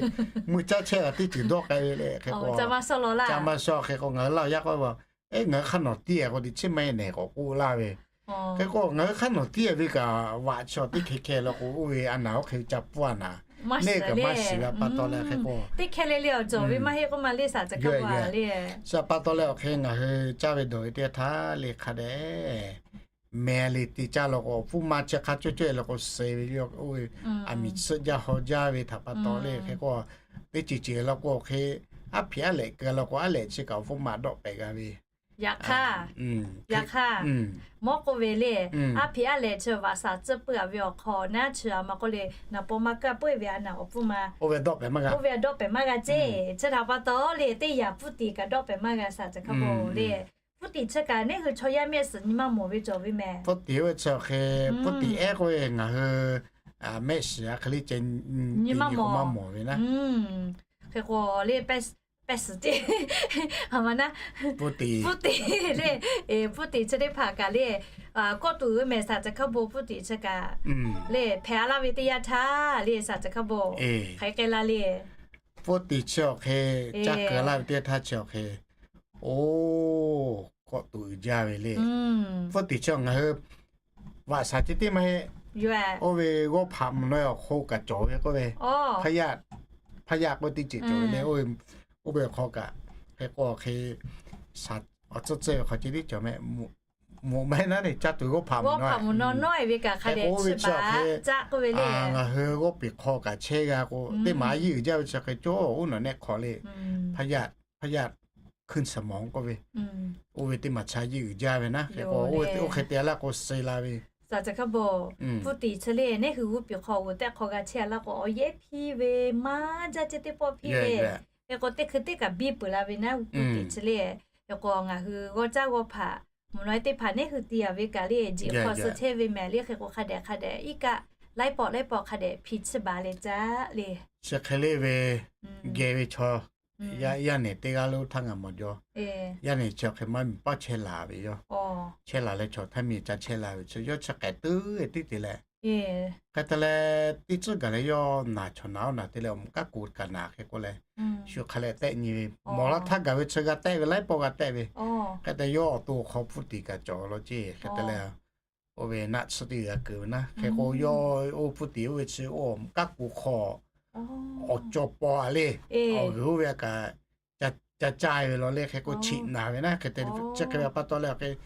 mui caˇ chehˇ kaꞈ teˇ ceuˬ dawˇ k'ai ve le. Hk'e k'o, caˇ maˇ shawˉ hk'e k'o ngaˬ hui laˇ awˬ yaˇ k'oˆ ve, eˉ, ngaˬ hui hk'aˇ nawˬ tiˉ k'o teꞈ chiˉ maˇ heˆ nehˬ k'awꞈ k'oˆ laˇ ve. Hk'e k'o ngaˬ hui hk'aˇ nawˬ tiˉ ve kaꞈ vaꞈ chi teˇ hkeh hkeh law k'o, oˇ ve a naˍ oˇ hk'e ca pfuhˇ a naˍ, neˇ kaꞈ maˇ shiˍ ve pa taw leh hk'e k'o, teˇ hkeh le le awˬ cawˬ ve maˇ heˆ k'oˆ ma le, shaˍ tcuhˍ hk'a pa le. Shaˍ pa taw leh awˬ hk'e ngaˬ hui caˇ ve dawˬ ve teˇ yanˇ htaˇ le hk'a dehꞈ meh le te caˇ law k'o, awˬ pfuhˇ ma chi hk'a cawˇ cawˇ e law k'o suh ve yoˬ. Oˇ ve aˬ miˍ tsuhˆ jaˇ haw jaˇ ve htaꞈ pa taw le hk'e k'o, teˇ ceuˬ ceuˬ law k'o awˬ hk'e, aˉ hpiꞈ aˉ lehꞈ keu law k'o, aˉ lehꞈ chi kaꞈ awˬ pfuhˇ ma dawˆ pehꞈ g'a ve. Yaꞈ hk'aˇ, yaꞈ hk'aˇ, mawˇ k'oˆ ve le, aˉ hpiꞈ aˉ lehꞈ chi vaꞈ shaˍ tcuhˉ puiˉ a ve awˬ hk'aw naˉ chi a ma k'oˆ le, naˍ paw maˇ kaˇ puiˉ ve a naˍ awˬ pfuhˇ ma, oˇ ve dawˆ pehꞈ maˇ g'a, oˇ ve dawˆ pehꞈ maˇ g'a ceˇ. Chi htaꞈ pa taw le, teˇ yanˇ pfuhˇ tiˍ kaꞈ dawˆ pehꞈ maˇ g'a shaˍ tcuhˍ hk'a pa le. Pfuhˇ tiˍ chi kaꞈ neˇ hui chaw yaˇ mehˆ shiˍ nyi maˇ mawˬ ve cawˬ ve mehˍ. Pfuhˇ tiˍ oˇ ve chi awˬ hk'e, pfuhˇ tiˍ ehˉ k'oˆ ve ngaˬ hui mehˆ shiˍ a hk'e le ceh nyi maˇ mawˬ ve naˉ. Hk'e k'o le, pehˇ suhˍ ceˇ, a ma naˉ, pfuhˇ tiˍ le, pfuhˇ tiˍ chi teˇ hpaˍ kaꞈ le, kawˆ tuˬ uiˍ mehˍ shaˍ tcuhˍ hk'a pa pfuhˇ tiˍ chi kaꞈ le, hpehꞈ a laˇ ve teˇ yanˇ htaˇ le shaˍ tcuhˍ hk'a pa hk'e k'ai la le. Pfuhˇ tiˍ chi awˬ hk'e caˇ keu laˇ ve teˇ yanˇ htaˇ chi awˬ hk'e, oˇ, kawˆ tuˬ uiˍ jaˇ ve le. Pfuhˇ tiˍ chi ngaˬ hui vaꞈ shaˍ ceˇ teˇ maˇ heˆ. Oˇ ve g'awˇ hpaꞈ mvuhˬ naw awˬ hk'oˆ kaꞈ cawˬ ve k'oˆ ve, hpaˇ yaˇ k'oˆ teˇ ceuˬ cawˬ ve le. Oˇ ve hk'aw kaꞈ hk'e k'o hk'e, awˬ tcuhˇ tcuhˇ ve hk'aw ceˇ tiˉ cawˬ meh. Mvuhˬ maˇ heˆ naˉ le, caˇ tuˬ g'awˇ hpaꞈ mvuhˬ naw, oˇ ve chi hk'e, ngaˬ hui g'awˇ piˍ hk'aw kaꞈ chehˇ g'a k'o, teˇ maˬ a yiˇ uiˍ jaˇ ve chi hk'e cawˬ, oˇ nawˬ nehˆ hk'aw le, hpaˇ yaˇ hpaˇ yaˇ hkuiˇ tsuhˍ mawˬ k'oˆ ve, oˇ ve teˇ maˬ cha yiˇ uiˍ jaˇ ve naˉ. Hk'e k'o oˇ ve teˇ oˇ hk'e te a laˇ k'o suh la ve. Shaˍ tcuhˍ hk'a pa, pfuhˇ tiˍ chi le neˇ hui g'awˇ piˍ hk'aw g'uˬ tehꞈ hk'aw g'a chehˇ a laˇ k'o, awˬ yehˉ hpiˇ ve maˇ jaˇ ceˇ teˇ pawˆ hpiˇ ve. Hk'e k'o teˇ hkui teˇ kaꞈ biˇ peuˬ la ve naˉ, pfuhˇ tiˍ chi le. Hk'e k'o ngaˬ hui g'awˇ caˇ g'awˇ hpaꞈ mvuhˬ naw teˇ hpaˍ neˇ hui te a ve kaꞈ le, jiꞈ hk'aw suh chehˇ ve mehˍ le. Hk'e k'o hk'a dehꞈ hk'a dehꞈ iˉ kaˆ laiˉ pawˆ laiˉ pawˆ hk'a dehꞈ hpiˇ chiˇ baˬ le caˇ le. Chi hk'e le ve, geh ve chaw yaˇ nehˬ teˇ g'aˇ lo htaˇ ngaˬ mawˬ jaw. Yaˇ nehˬ chi awˬ hk'e maˇ miˬ paˇ chehˇ laˬ ve yoˬ. Chehˇ laˬ leh chaw htaˇ miˬ ca chehˇ la ve chi yawˇ chi k'ehˬ tuˬ tiˉ te leh, hk'e te leh teˇ tcuhˉ gaˬ leh yawˇ naˬ chaw naˬ oˇ naˬ te leh awˬ moˍ kanˉ k'oˍ kaꞈ naˬ hk'e k'oˆ leh, shu hk'a leh tehˆ nyi ve mawˬ la htaˇ gaˬ ve chi g'a tehˆ ve laiˉ pawˆ g'a tehˆ ve. Hk'e te yawˇ awˬ to hk'aw pfuhˇ tiˍ kaꞈ cawˬ law ceˇ. Hk'e te leh oˇ ve naˆ tsuhˇ teˇ g'a keu ve naˉ. Hk'e k'o yawˇ oˇ pfuhˇ tiˍ oˇ ve chi oˇ kanˉ k'oˍ hk'aw awˬ cawˬ paw a le, awˬ g'uiˬ oˇ ve a kaꞈ ca caˇ ve law le. Hk'e k'o chiꞈ naˬ ve naˉ. Hk'e te chi hk'e ve pa taw leh awˬ hk'e,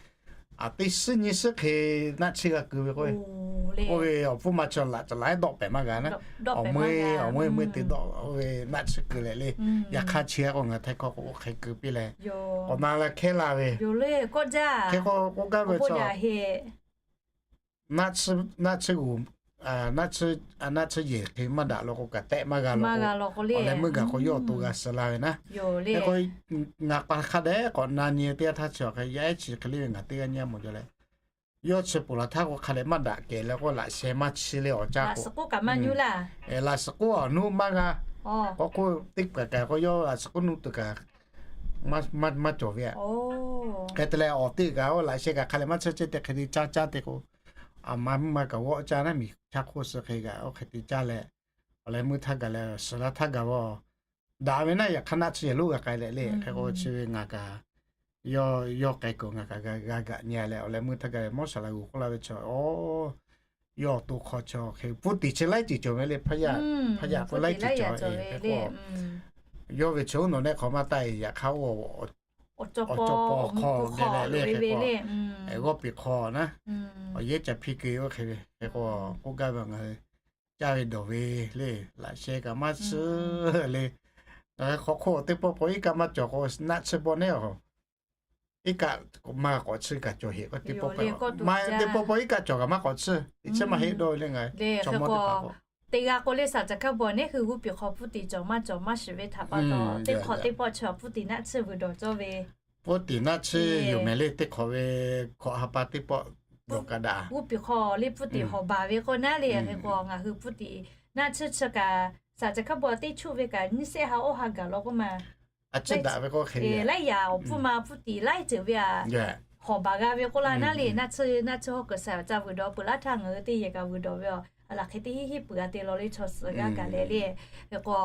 a teˇ suhˉ nyi suhˉ hk'e naˆ tsuhˇ g'a keu ve k'o, oˇ ve awˬ pfuhˇ ma chi laꞈ caˬ laꞈ ehˉ dawˆ pehꞈ maˇ g'a naˉ. Awˬ meuˇ awˬ meuˇ meuˇ te dawˆ oˇ ve naˆ tsuhˇ keu leh le. Yaꞈ hk'aˇ chi a k'o ngaˬ htaiˍ hkawˇ k'o oˇ hk'e keu piˇ leh, awˬ na leh hkehˇ la ve. Hk'e k'o k'oˆ gaˇ ve, naˆ tsuhˇ g'uˬ, naˆ tsuhˇ yehˬ hk'e maˇ daꞈ law k'o kaꞈ tehˆ maˇ g'a law k'o, awˬ leh meuˇ gaˬ k'o yawˇ awˬ to g'a suh la ve naˉ. Hk'e k'o ngaˬ pa hk'a dehꞈ k'awꞈ na nyi teˇ yanˇ htaˇ chi awˬ hk'e yaˇ ehˉ chi hk'e le ve ngaˬ teˇ g'aˇ nyi a mawˬ jaw leh, yawˇ chi ponˬ laˬ htaˇ k'o hk'a dehꞈ maˇ daꞈ kehˬ leh k'o laꞈ sheh maˇ chi leh awˬ caˇ k'o, laꞈ suhˍ k'oˆ awˬ nuˇ maˇ g'a. K'awꞈ k'oˆ teˇ kaˬ kaꞈ k'o yawˇ laꞈ suhˍ k'oˆ nuˇ tuˬ kaꞈ maˇ cawˬ ve. Hk'e te leh awˬ teˇ kaꞈ oˇ laꞈ sheh kaꞈ hk'a leh maˇ chehˇ chehˇ te hk'e te caˇ caˇ te k'o, a ma mvuhˇ ma kaꞈ g'awˆ caˇ naˉ miˬ chaˇ hk'oˆ suh hk'e kaꞈ oˇ hk'e te caˇ leh, awˬ leh meuˇ htaˇ gaˬ leh suhˍ laˇ htaˇ gaˬ vaˬ daꞈ ve naˉ. Yaꞈ hk'aˇ naˆ tsuhˇ yehˬ lonˉ g'a k'ai leh le. Hk'e k'o chi ve ngaˬ kaꞈ yawˇ k'ai k'o ngaˬ kaꞈ g'a gaꞈ nyi leh, awˬ leh meuˇ htaˇ gaˬ ve mawˇ shaˍ laꞈ g'uˬ k'oˆ la ve chi, yawˇ awˬ to hk'aw chi hk'e pfuhˇ tiˍ chi laiˉ ceuˬ cawˬ ve le. Hpaˇ yaˇ k'o laiˉ ceuˬ cawˬ ve k'o, yawˇ ve chi oˇ nawˬ nehˆ hk'aw maˇ taˆ e. Yaꞈ hk'aˇ oˇ awˬ cawˬ paw hk'aw geh leh le hk'e k'o, g'awˇ piˍ hk'aw naˉ, awˬ yehˉ ca hpiˇ keu oˇ hk'e ve hk'e k'o, k'oˆ gaˇ ve ngaˬ hui caˇ ve dawˬ ve le, laꞈ sheh kaꞈ maˇ tsuhˇ le. Ngaˬ hui hk'aw hk'oˆ teˇ pawˆ k'o iˉ kaˆ maˇ cawˬ k'o naˆ tsuhˇ bawˆ nehˉ a. iˉ kaˆ maˇ k'awꞈ tsuhˇ kaꞈ cawˬ heˆ k'o, teˇ pawˆ pawˆ maˇ, teˇ pawˆ pawˆ iˉ kaˆ cawˬ kaꞈ maˇ k'awꞈ tsuhˇ, teˇ chiˉ maˇ heˆ dawˇ ve le ngaˬ hui chaw mawˇ teˇ hpaˍ k'o. Teˇ g'aˇ k'o le, saˍ caˬ hkaˇ bvuhꞈ neˉ hui g'uˇ piˍ hk'aw pfuhˇ tiˍ cawˬ maˇ cawˬ maˇ shiˍ ve htaꞈ pa taw, teˇ hk'awꞈ teˇ pawˆ chi pfuhˇ tiˍ naˆ tsuhˇ vuiˬ dawˬ cawˇ ve. Pfuhˇ tiˍ naˆ tsuhˇ yoˬ mehˍ le, teˇ hk'awꞈ ve hkawꞈ ha pa teˇ pawˆ dawˬ kaꞈ daꞈ. G'uˇ piˍ hk'aw le pfuhˇ tiˍ hawˍ baˬ ve k'o naˉ le, hk'e k'o ngaˬ hui pfuhˇ tiˍ naˆ tsuhˇ chi kaꞈ, saˍ caˬ hkaˇ bvuhꞈ teˇ chuˆ ve kaꞈ nyiˇ shehˆ ha oˇ ha gaˬ law k'oˆ ma. Laiˉ caˆ daꞈ ve k'o hk'e le, laiˉ yaꞈ awˬ pfuhˇ ma pfuhˇ tiˍ laiˉ ceuˬ ve aꞈ hawˍ baˬ g'a ve k'oˆ laˇ naˉ le, naˆ tsuhˇ naˆ tsuhˇ hawˉ kuiˬ saˍ caˬ vuiˬ dawˬ peuˬ laˇ htaˇ ngaˬ hui teˇ yehˬ kaꞈ vuiˬ dawˬ ve aˬ, a laˬ hk'e teˇ hinˉ hinˉ peuˬ g'a te law le chaw suhˍ g'aˇ kaꞈ leh le. Hk'e k'o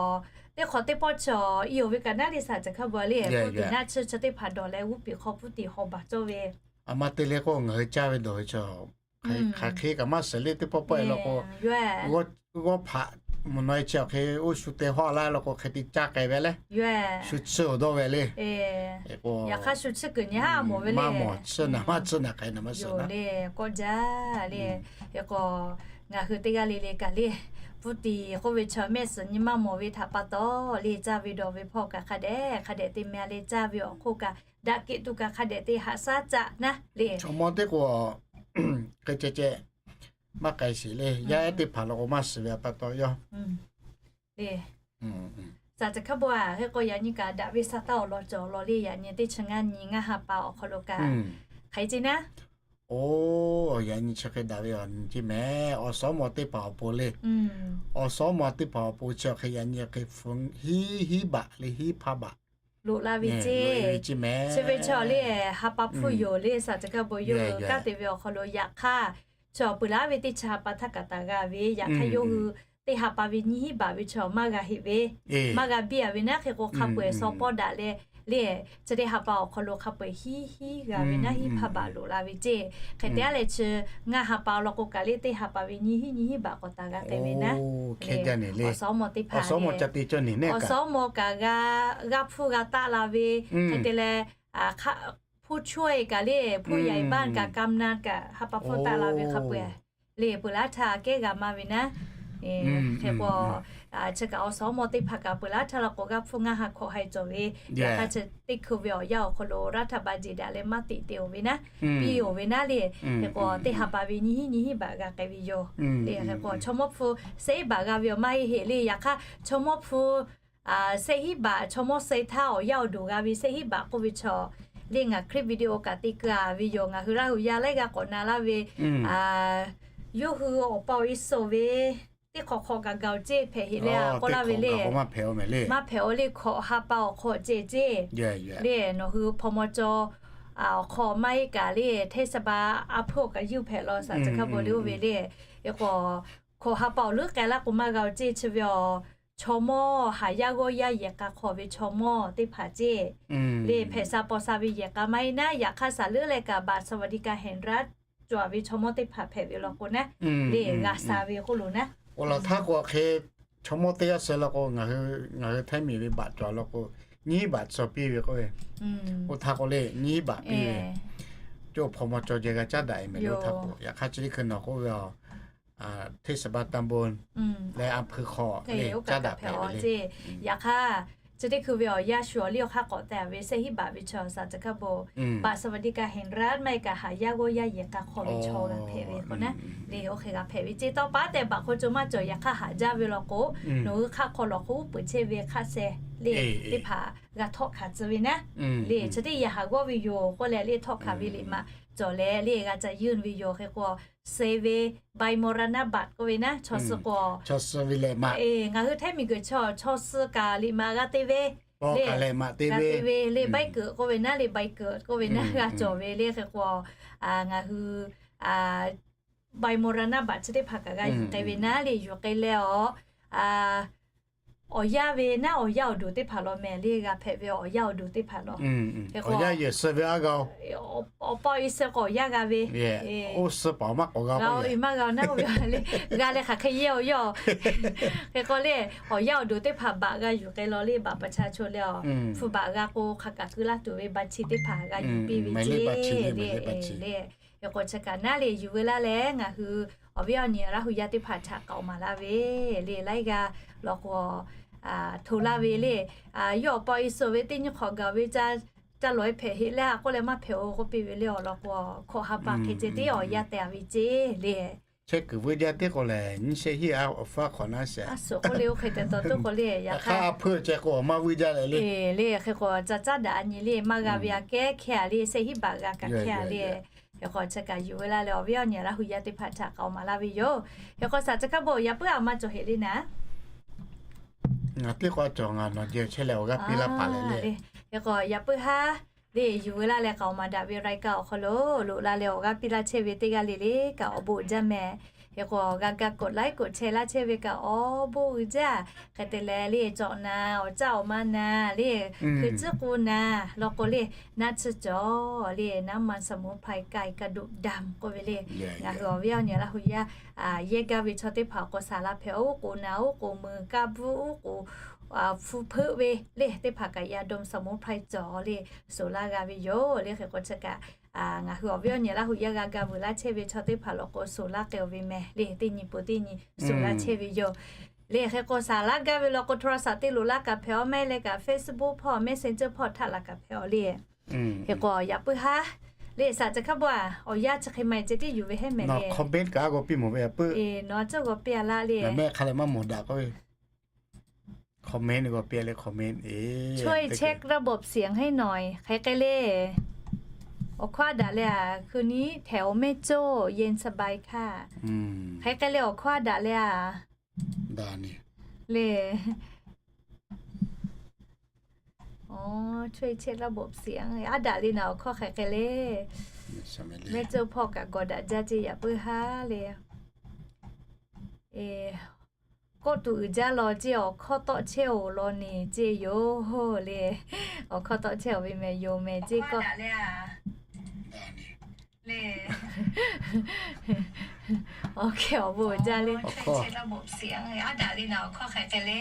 teˇ hk'awꞈ teˇ pawˆ chi i oˬ ve kaꞈ naˉ le, saˍ caˬ hkaˇ bvuhꞈ le pfuhˇ tiˍ naˆ tsuhˇ chi teˇ hpaˍ dawˬ leh g'uˇ piˍ hk'aw pfuhˇ tiˍ hawˍ baˬ cawˇ ve. A ma te le k'o ngaˬ hui caˇ ve dawˬ ve chi hk'aˬ hk'e kaꞈ maˇ shiˍ le, teˇ pawˆ pawˆ e law k'o, g'awˇ hpaꞈ mvuhˬ naw e chi awˬ hk'e oˇ shu te hawˇ laˇ law k'o hk'e te caˇ k'ai ve le. Shu tsuhˇ awˬ dawˇ ve le. Yaꞈ hk'aˇ shu tsuhˇ kuiˬ nyi haˉ mawˬ ve le. Maˇ mawˬ, tsuhˇ naˍ maˇ tsuhˇ naˍ hk'e naˍ maˇ shiˍ le k'awꞈ jaˇ le. Hk'e k'o ngaˬ hui teˇ g'aˇ le le kaꞈ le, pfuhˇ tiˍ k'oˆ ve chi mehˆ suhˍ nyi maˇ mawˬ ve htaꞈ pa taw le, caˇ ve dawˬ ve hpawˇ kaꞈ hk'a dehꞈ hk'a dehꞈ te meh le, caˇ ve awˬ hk'oˆ kaꞈ daꞈ kehˬ tuˬ kaꞈ hk'a dehꞈ te haꞈ shaˉ caˆ naˉ le. Chaw mawˇ teˇ k'o k'ai ceh ceh maˇ k'ai sheˍ le. Yaˇ ehˉ teˇ hpaˍ law k'o maˇ shiˍ ve pa taw yoˬ. Saˍ caˬ hkaˇ bvuhꞈ a, hk'e k'o yaꞈ nyi kaꞈ daꞈ ve sa taˇ awˬ lawn cawˬ law le. Yaꞈ nyi teˇ chi ngaˇ nyi ngaˇ ha pa awˬ hk'aw lo kaꞈ hk'e ce naˉ. Oˬ, yaꞈ nyi chi hk'e daꞈ ve awˬ nyi ce mehˍ. Awˬ suhˉ mawˇ teˇ hpaˍ awˬ pon le. Awˬ suhˉ mawˇ teˇ hpaˍ awˬ pon chi hk'e yaꞈ nyi hk'e hpu hiˉ hiˉ baꞈ le, hiˉ hpaˇ baꞈ loꞈ la ve ce. Chi ve chaw le, ha pa hpfuhˇ yoˬ le, saˍ caˬ hkaˇ bvuhꞈ yoˬ. Kanˉ te ve awˬ hk'aw lo yaꞈ hk'aˇ, chaw peuˬ laˇ ve teˇ chi ha pa htaˇ kaꞈ taˍ g'a ve, yaꞈ hk'aˇ yawˇ hui teˇ ha pa ve nyiˇ hinˉ baꞈ ve chaw maˇ g'a heˆ ve, maˇ g'a biˇ a ve naˉ. Hk'e k'o hk'a peu eˬ saw pawˆ daꞈ leh le, chi teˇ ha pa awˬ hk'aw lo hk'a peu eˬ hiˉ hiˉ g'a ve naˉ, hiˉ hpaˇ baꞈ loꞈ la ve ce. Hk'e te a leh chi ngaˇ ha pa law k'o kaꞈ le, teˇ ha pa ve nyiˇ hinˉ nyiˇ hinˉ baꞈ k'awꞈ taˍ g'a k'ai ve naˉ. Awˬ suhˉ mawˇ teˇ hpaˍ, awˬ suhˉ mawˇ kaꞈ g'a, g'a hpfuhˇ g'a taˆ la ve. Hk'e te leh hpfuhˇ chaweh kaꞈ le, hpfuhˇ yaꞈ baˆ kaꞈ กำนัน kaꞈ ha pa hpfuhˇ taˆ la ve hk'a peu eˬ le, peuˬ laˇ htaˇ kehˉ g'a maˇ ve naˉ. Hk'e k'o chi kaꞈ awˬ suhˉ mawˇ teˇ hpaˍ kaꞈ peuˬ laˇ htaˇ law k'o g'a hpfuhˇ ngaˇ ha hkawꞈ haiˬ cawˬ ve. Yaꞈ hk'aˇ chi teˇ hkui ve awˬ yanˇ awˬ hk'aw lo raˇ htaˇ ba jeˬ daꞈ leh maˇ teꞈ te oˬ ve naˉ, piˇ oˬ ve naˉ le. Hk'e k'o teˇ ha pa ve nyiˇ hinˉ nyiˇ hinˉ baꞈ g'a k'ai ve yoˬ le. Hk'e k'o chaw mawˇ hpfuhˇ shehˆ baꞈ g'a ve awˬ maˇ heˆ heˆ le. Yaꞈ hk'aˇ chaw mawˇ hpfuhˇ shehˆ hinˉ baꞈ, chaw mawˇ sheh htaˇ awˬ yanˇ awˬ duˬ g'a ve shehˆ hinˉ baꞈ k'oˆ ve chaw le, ngaˬ คลิปวิดีโอ kaꞈ te keu a ve yoˬ. Ngaˬ hui Laˇ huˍ yaˇ laiˉ g'aˇ k'awꞈ na laˇ ve, yawˇ hui awˬ pa awˬ e suhˍ ve teˇ hk'awꞈ hk'awꞈ kaꞈ gaˬ ceˇ hpehꞈ heˆ le k'oˆ laˇ ve le. Maˇ hpehꞈ oˬ mehˍ le. Maˇ hpehꞈ oˬ le, hkawꞈ ha pa awˬ hk'aw ceˇ ceˇ le. Nawˬ hui hpaw maw caw awˬ hk'aw maˇ heˆ kaꞈ le, เทศบาล a hpuˇ awˬ kaꞈ yuˇ hpehꞈ law saˍ caˬ hkaˇ bvuhꞈ le oˇ ve le. Hk'e k'o hkawꞈ ha pa awˬ leuˉ k'ai laˇ k'o maˇ g'a oˬ ceˇ. Chi ve awˬ chaw mawˇ haˍ yaˇ g'awˇ yaˇ yehˬ k'a hk'awꞈ ve chaw mawˇ teˇ hpaˍ ceˇ le, hpehꞈ sha paw sha ve yehˬ k'a maˇ heˆ naˉ. Yaꞈ hk'aˇ saˍ leuˉ leh kaꞈ บัตรสวัสดิการแห่งรัฐ cawˬ ve chaw mawˇ teˇ hpaˍ hpehꞈ ve law k'o naˉ le, g'a sha ve k'oˆ lo naˉ. Oˇ lawn htaˇ k'o hk'e chaw mawˇ teˇ g'aˇ suh law k'o, ngaˬ hui htaiˇ miˬ ve บัตร cawˬ law k'o nyiˇ hinˉ baꞈ tcuh piˇ ve k'oˆ ve. Oˇ htaˇ k'o le nyiˇ hinˉ baꞈ piˇ ve, co hpaw maw caw jeh g'a caˉ daꞈ e mehˍ le. Oˇ htaˇ k'o yaꞈ hk'aˇ chi teˇ hkui nawˬ k'oˆ ve เทศบาลตำบล leh อำเภอ hk'awꞈ le caˉ daꞈ hpehꞈ ve le. Yaꞈ hk'aˇ chi teˇ hkui ve awˬ yanˇ shu awˬ liˇ awˬ hk'aˇ k'awꞈ te ve shehˆ hinˉ baꞈ ve chaw saˍ caˬ hkaˇ bvuhꞈ บัตรสวัสดิการแห่งรัฐ maˇ heˆ kaꞈ haˍ yaˇ g'awˇ yaˇ yehˬ k'a hk'awꞈ ve chaw g'a hpehꞈ ve k'o naˉ le, oˇ hk'e g'a hpehꞈ ve ceˇ. Tawˇ paˉ tehꞈ baꞈ hk'aw co maˇ cawˬ. Yaꞈ hk'aˇ haꞈ jaˇ ve law k'o nawˬ hui hk'aˆ hk'aw lawˬ hk'oˆ uˉ peunˍ chehˇ ve hk'aˆ sheh le teˇ hpaˍ g'a htawˆ hkanˍ tcuh ve naˉ le. Chi teˇ yaꞈ haˍ g'awˇ ve yoˬ k'oˆ leh le htawˆ hkanˍ ve liꞈ maꞈ cawˬ leh le g'a ca yunˇ ve yoˬ. Hk'e k'o se ve ใบมรณบัตร k'oˆ ve naˉ, chaw suh k'o, ngaˬ hui htaiˇ miˬ guiˬ chaw chaw suh kaꞈ liꞈ maꞈ g'a te ve le, g'a te ve le ใบเกิด k'oˆ ve naˉ le ใบเกิด k'oˆ ve naˉ g'a cawˬ ve le. Hk'e k'o ngaˬ hui ใบมรณบัตร chi teˇ hpaˍ kaꞈ g'a yuˬ k'ai ve naˉ le, yuˬ k'ai leh awˬ awˬ yanˇ ve naˉ awˬ yanˇ awˬ duˬ teˇ hpaˍ law mehˍ le, g'a hpehꞈ ve awˬ yanˇ awˬ duˬ teˇ hpaˍ law. Awˬ yanˇ yehˬ suh ve aˉ g'a-oˬ. Awˬ pa awˬ e suh k'o awˬ yanˇ g'a ve, oˇ suh paˍ maˇ k'awꞈ g'a k'o, maˇ g'a naˉ oˇ ve le. G'a leh hk'aˬ hk'e yehˇ awˬ yawˇ. Hk'e k'o le awˬ yanˇ awˬ duˬ teˇ hpaˍ baꞈ g'a yuˬ k'ai law le, บัตรประชาชน le awˬ hpu baꞈ g'a k'o hk'a kaꞈ keu laˇ tuˬ ve บัญชี teˇ hpaˍ g'a yuˬ piˇ ve ceˇ le. Hk'e k'o chi kaꞈ naˉ le yuˬ ve laˇ leh ngaˬ hui awˬ viˉ awˬ nyi Laˇ huˍ yaˇ teˇ hpaˍ htaꞈ k'aoˍ maˍ laˇ ve le, laiˉ g'aˇ law k'o hto laˇ ve le. Yawˇ awˬ pa awˬ e suh ve teˇ nyi hk'awꞈ gaˬ ve ca ca lawˬ-e hpehꞈ heˆ leh a k'oˆ leh maˇ hpehꞈ-o k'oˆ piˇ ve le awˬ lawn k'o, hkawꞈ ha pa hk'e ceh tiˉ awˬ yanˇ te-a ve ceˇ le. Chehˇ kuiˬ vuiˇ jaˇ teˇ k'o lehˬ, nyiˇ shehˆ hiˉ a awˬ hpfuhˇ hk'awꞈ naˉ sheˍ. A suhˍ k'oˆ le oˇ hk'e te taw tuˉ k'o le, yaꞈ hk'aˇ a hpfuhˇ ceh k'o maˇ vuiˇ jaˇ leh le. Le hk'e k'o ca caˉ daꞈ-a nyi le, maˇ g'a ve aꞈ kehˉ hkehˇ-a le, shehˆ hiˉ baꞈ g'a kaꞈ hkehˇ-a le. Hk'e k'o chi kaꞈ yuˬ ve laˇ leh awˬ viˉ awˬ nyi Laˇ huˍ yaˇ teˇ hpaˍ htaꞈ k'aoˍ maˍ laˇ ve yoˬ. Hk'e k'o shaˍ chi hk'a bon yaꞈ puiˉ a maˇ cawˬ heˆ le naˉ. Ngaˬ teˇ k'o cawˬ, ngaˬ nawˬ jehˬ chehˇ leh awˬ g'aˇ piˇ laˇ paˍ leh le. Hk'e k'o yaꞈ puiˉ haˉ le yuˬ ve laˇ leh k'aoˍ maˍ daꞈ ve รายการ awˬ hk'aw lo loꞈ la leh awˬ g'aˇ piˇ laˇ chehˇ ve teˇ g'aˇ le le kaꞈ awˬ bon uiˍ jaˇ mehˍ. Hk'e k'o g'a ga กดไลค์ กดแชร์ laˇ chehˇ ve kaꞈ awˬ bon uiˍ jaˇ. Hk'e te leh le cawꞈ naˍ, awˬ caˇ awˬ ma naˍ le, hkui tcuhˉ k'o naˍ law k'o le, naˉ tsuhˇ cawˬ le, น้ำมันสมุนไพร ไก่กระดูกดำ k'oˆ ve le. Ngaˬ hui awˬ viˉ awˬ nyi Laˇ huˍ yaˇ yehˇ gaˇ ve chaw teˇ hpaˍ k'o saˍ laˇ hpehꞈ-oˬ, k'oˍ naˍ-oˬ, k'oˍ meuˍ kaˇ bvuhˆ-oˬ, k'oˍ hpu hpeuˆ ve le teˇ hpaˍ kaꞈ ยาดมสมุนไพร cawˬ le suˍ laˇ g'a ve yoˬ le. Hk'e k'o chi kaꞈ ngaˬ hui awˬ viˉ awˬ nyi Laˇ huˍ yaˇ g'a ga vuiˬ laˇ chehˇ ve chaw teˇ hpaˍ law k'o suˍ laˇ k'ai-o ve mehˍ le, teˇ nyi peuˬ teˇ nyi suˍ laˇ chehˇ ve yoˬ le. Hk'e k'o saˍ laˇ gaˇ ve law k'o โทรศัพท์ te loꞈ laˇ kaꞈ hpehꞈ-aw, maˇ heˆ leh kaꞈ Facebook hpawˇ Messenger hpawˇ htaꞈ laˬ kaꞈ hpehꞈ-aw le. Hk'e k'o yaꞈ puiˉ haˉ le shaˍ chi hk'a bon-a awˬ yanˇ chi hk'e ma ceh tiˉ yuˬ ve heˆ mehˍ le. Comment kaꞈ g'aw piˇ mawˬ ve yaꞈ puiˉ. Nawˬ cawˇ g'aw piˇ-a laˇ le. Mehˆ hk'a leh maˇ mawˬ daꞈ k'oˆ ve. Comment g'aw piˇ-a le comment e. ช่วยเช็คระบบเสียงให้หน่อย hk'e k'ai le. Awˬ hkawˇ a daꞈ le-a, คืนนี้แถวแม่โจ้เย็นสบายค่ะ hk'e k'ai le awˬ hkawˇ a daꞈ le-a. Le ช่วยเช็คระบบเสียง a daꞈ le naˍ awˬ hkawˇ hk'e k'ai le. Mehˆ ceuˇ hpawˇ kaꞈ gawˬ daꞈ jaˇ ceˇ yaꞈ puiˉ haˉ le. Kawˆ tuˬ uiˍ jaˇ law ceˇ, awˬ hkawˇ tawˆ chehˇ-oˬ law neˬ ceˇ yoˬ le. Awˬ hkawˇ tawˆ chehˇ-oˬ ve mehˍ yoˬ mehˍ ceˇ kawˆ. Awˬ hk'e awˬ bon uiˍ jaˇ le. A daꞈ le naˍ awˬ hkawˇ hk'e k'ai le.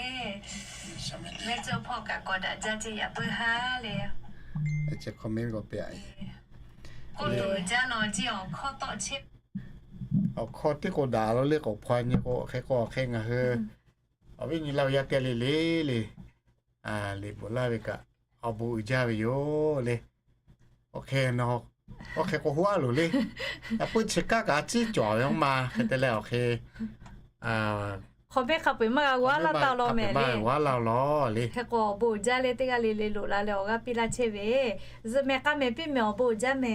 Mehˆ ceuˇ hpawˇ kaꞈ gawˬ daꞈ jaˇ ceˇ yaꞈ puiˉ haˉ le. Kawˆ tuˬ uiˍ jaˇ law ceˇ, awˬ hkawˇ tawˆ chehˇ Awˬ hkawˇ teˇ k'o daꞈ lo le k'o hpaw nyi k'o hk'e k'o hk'e ngaˬ hui awˬ viˉ nyi Laˇ huˍ yaˇ teˇ g'aˇ le le le, liꞈ bvuhꞈ laˇ ve kaꞈ awˬ bon uiˍ jaˇ ve yoˬ le. Awˬ hk'e, awˬ hk'e k'o hoˉ a loˬ le. Yaꞈ puiˉ chi kaˉ kaꞈ a ciˉ cawˬ ve ma hk'e te leh awˬ hk'e, hk'aw mehˆ hk'a peu-eˬ maˇ g'a g'a laˇ taˇ law mehˍ le. G'a laˇ law le. Hk'e k'o awˬ bon uiˍ jaˇ le, teˇ g'aˇ le le loꞈ la leh awˬ g'aˇ piˇ laˇ chehˇ ve, zuhꞈ mehˍ k'a mehˍ piˇ mehˍ awˬ bon uiˍ jaˇ mehˍ.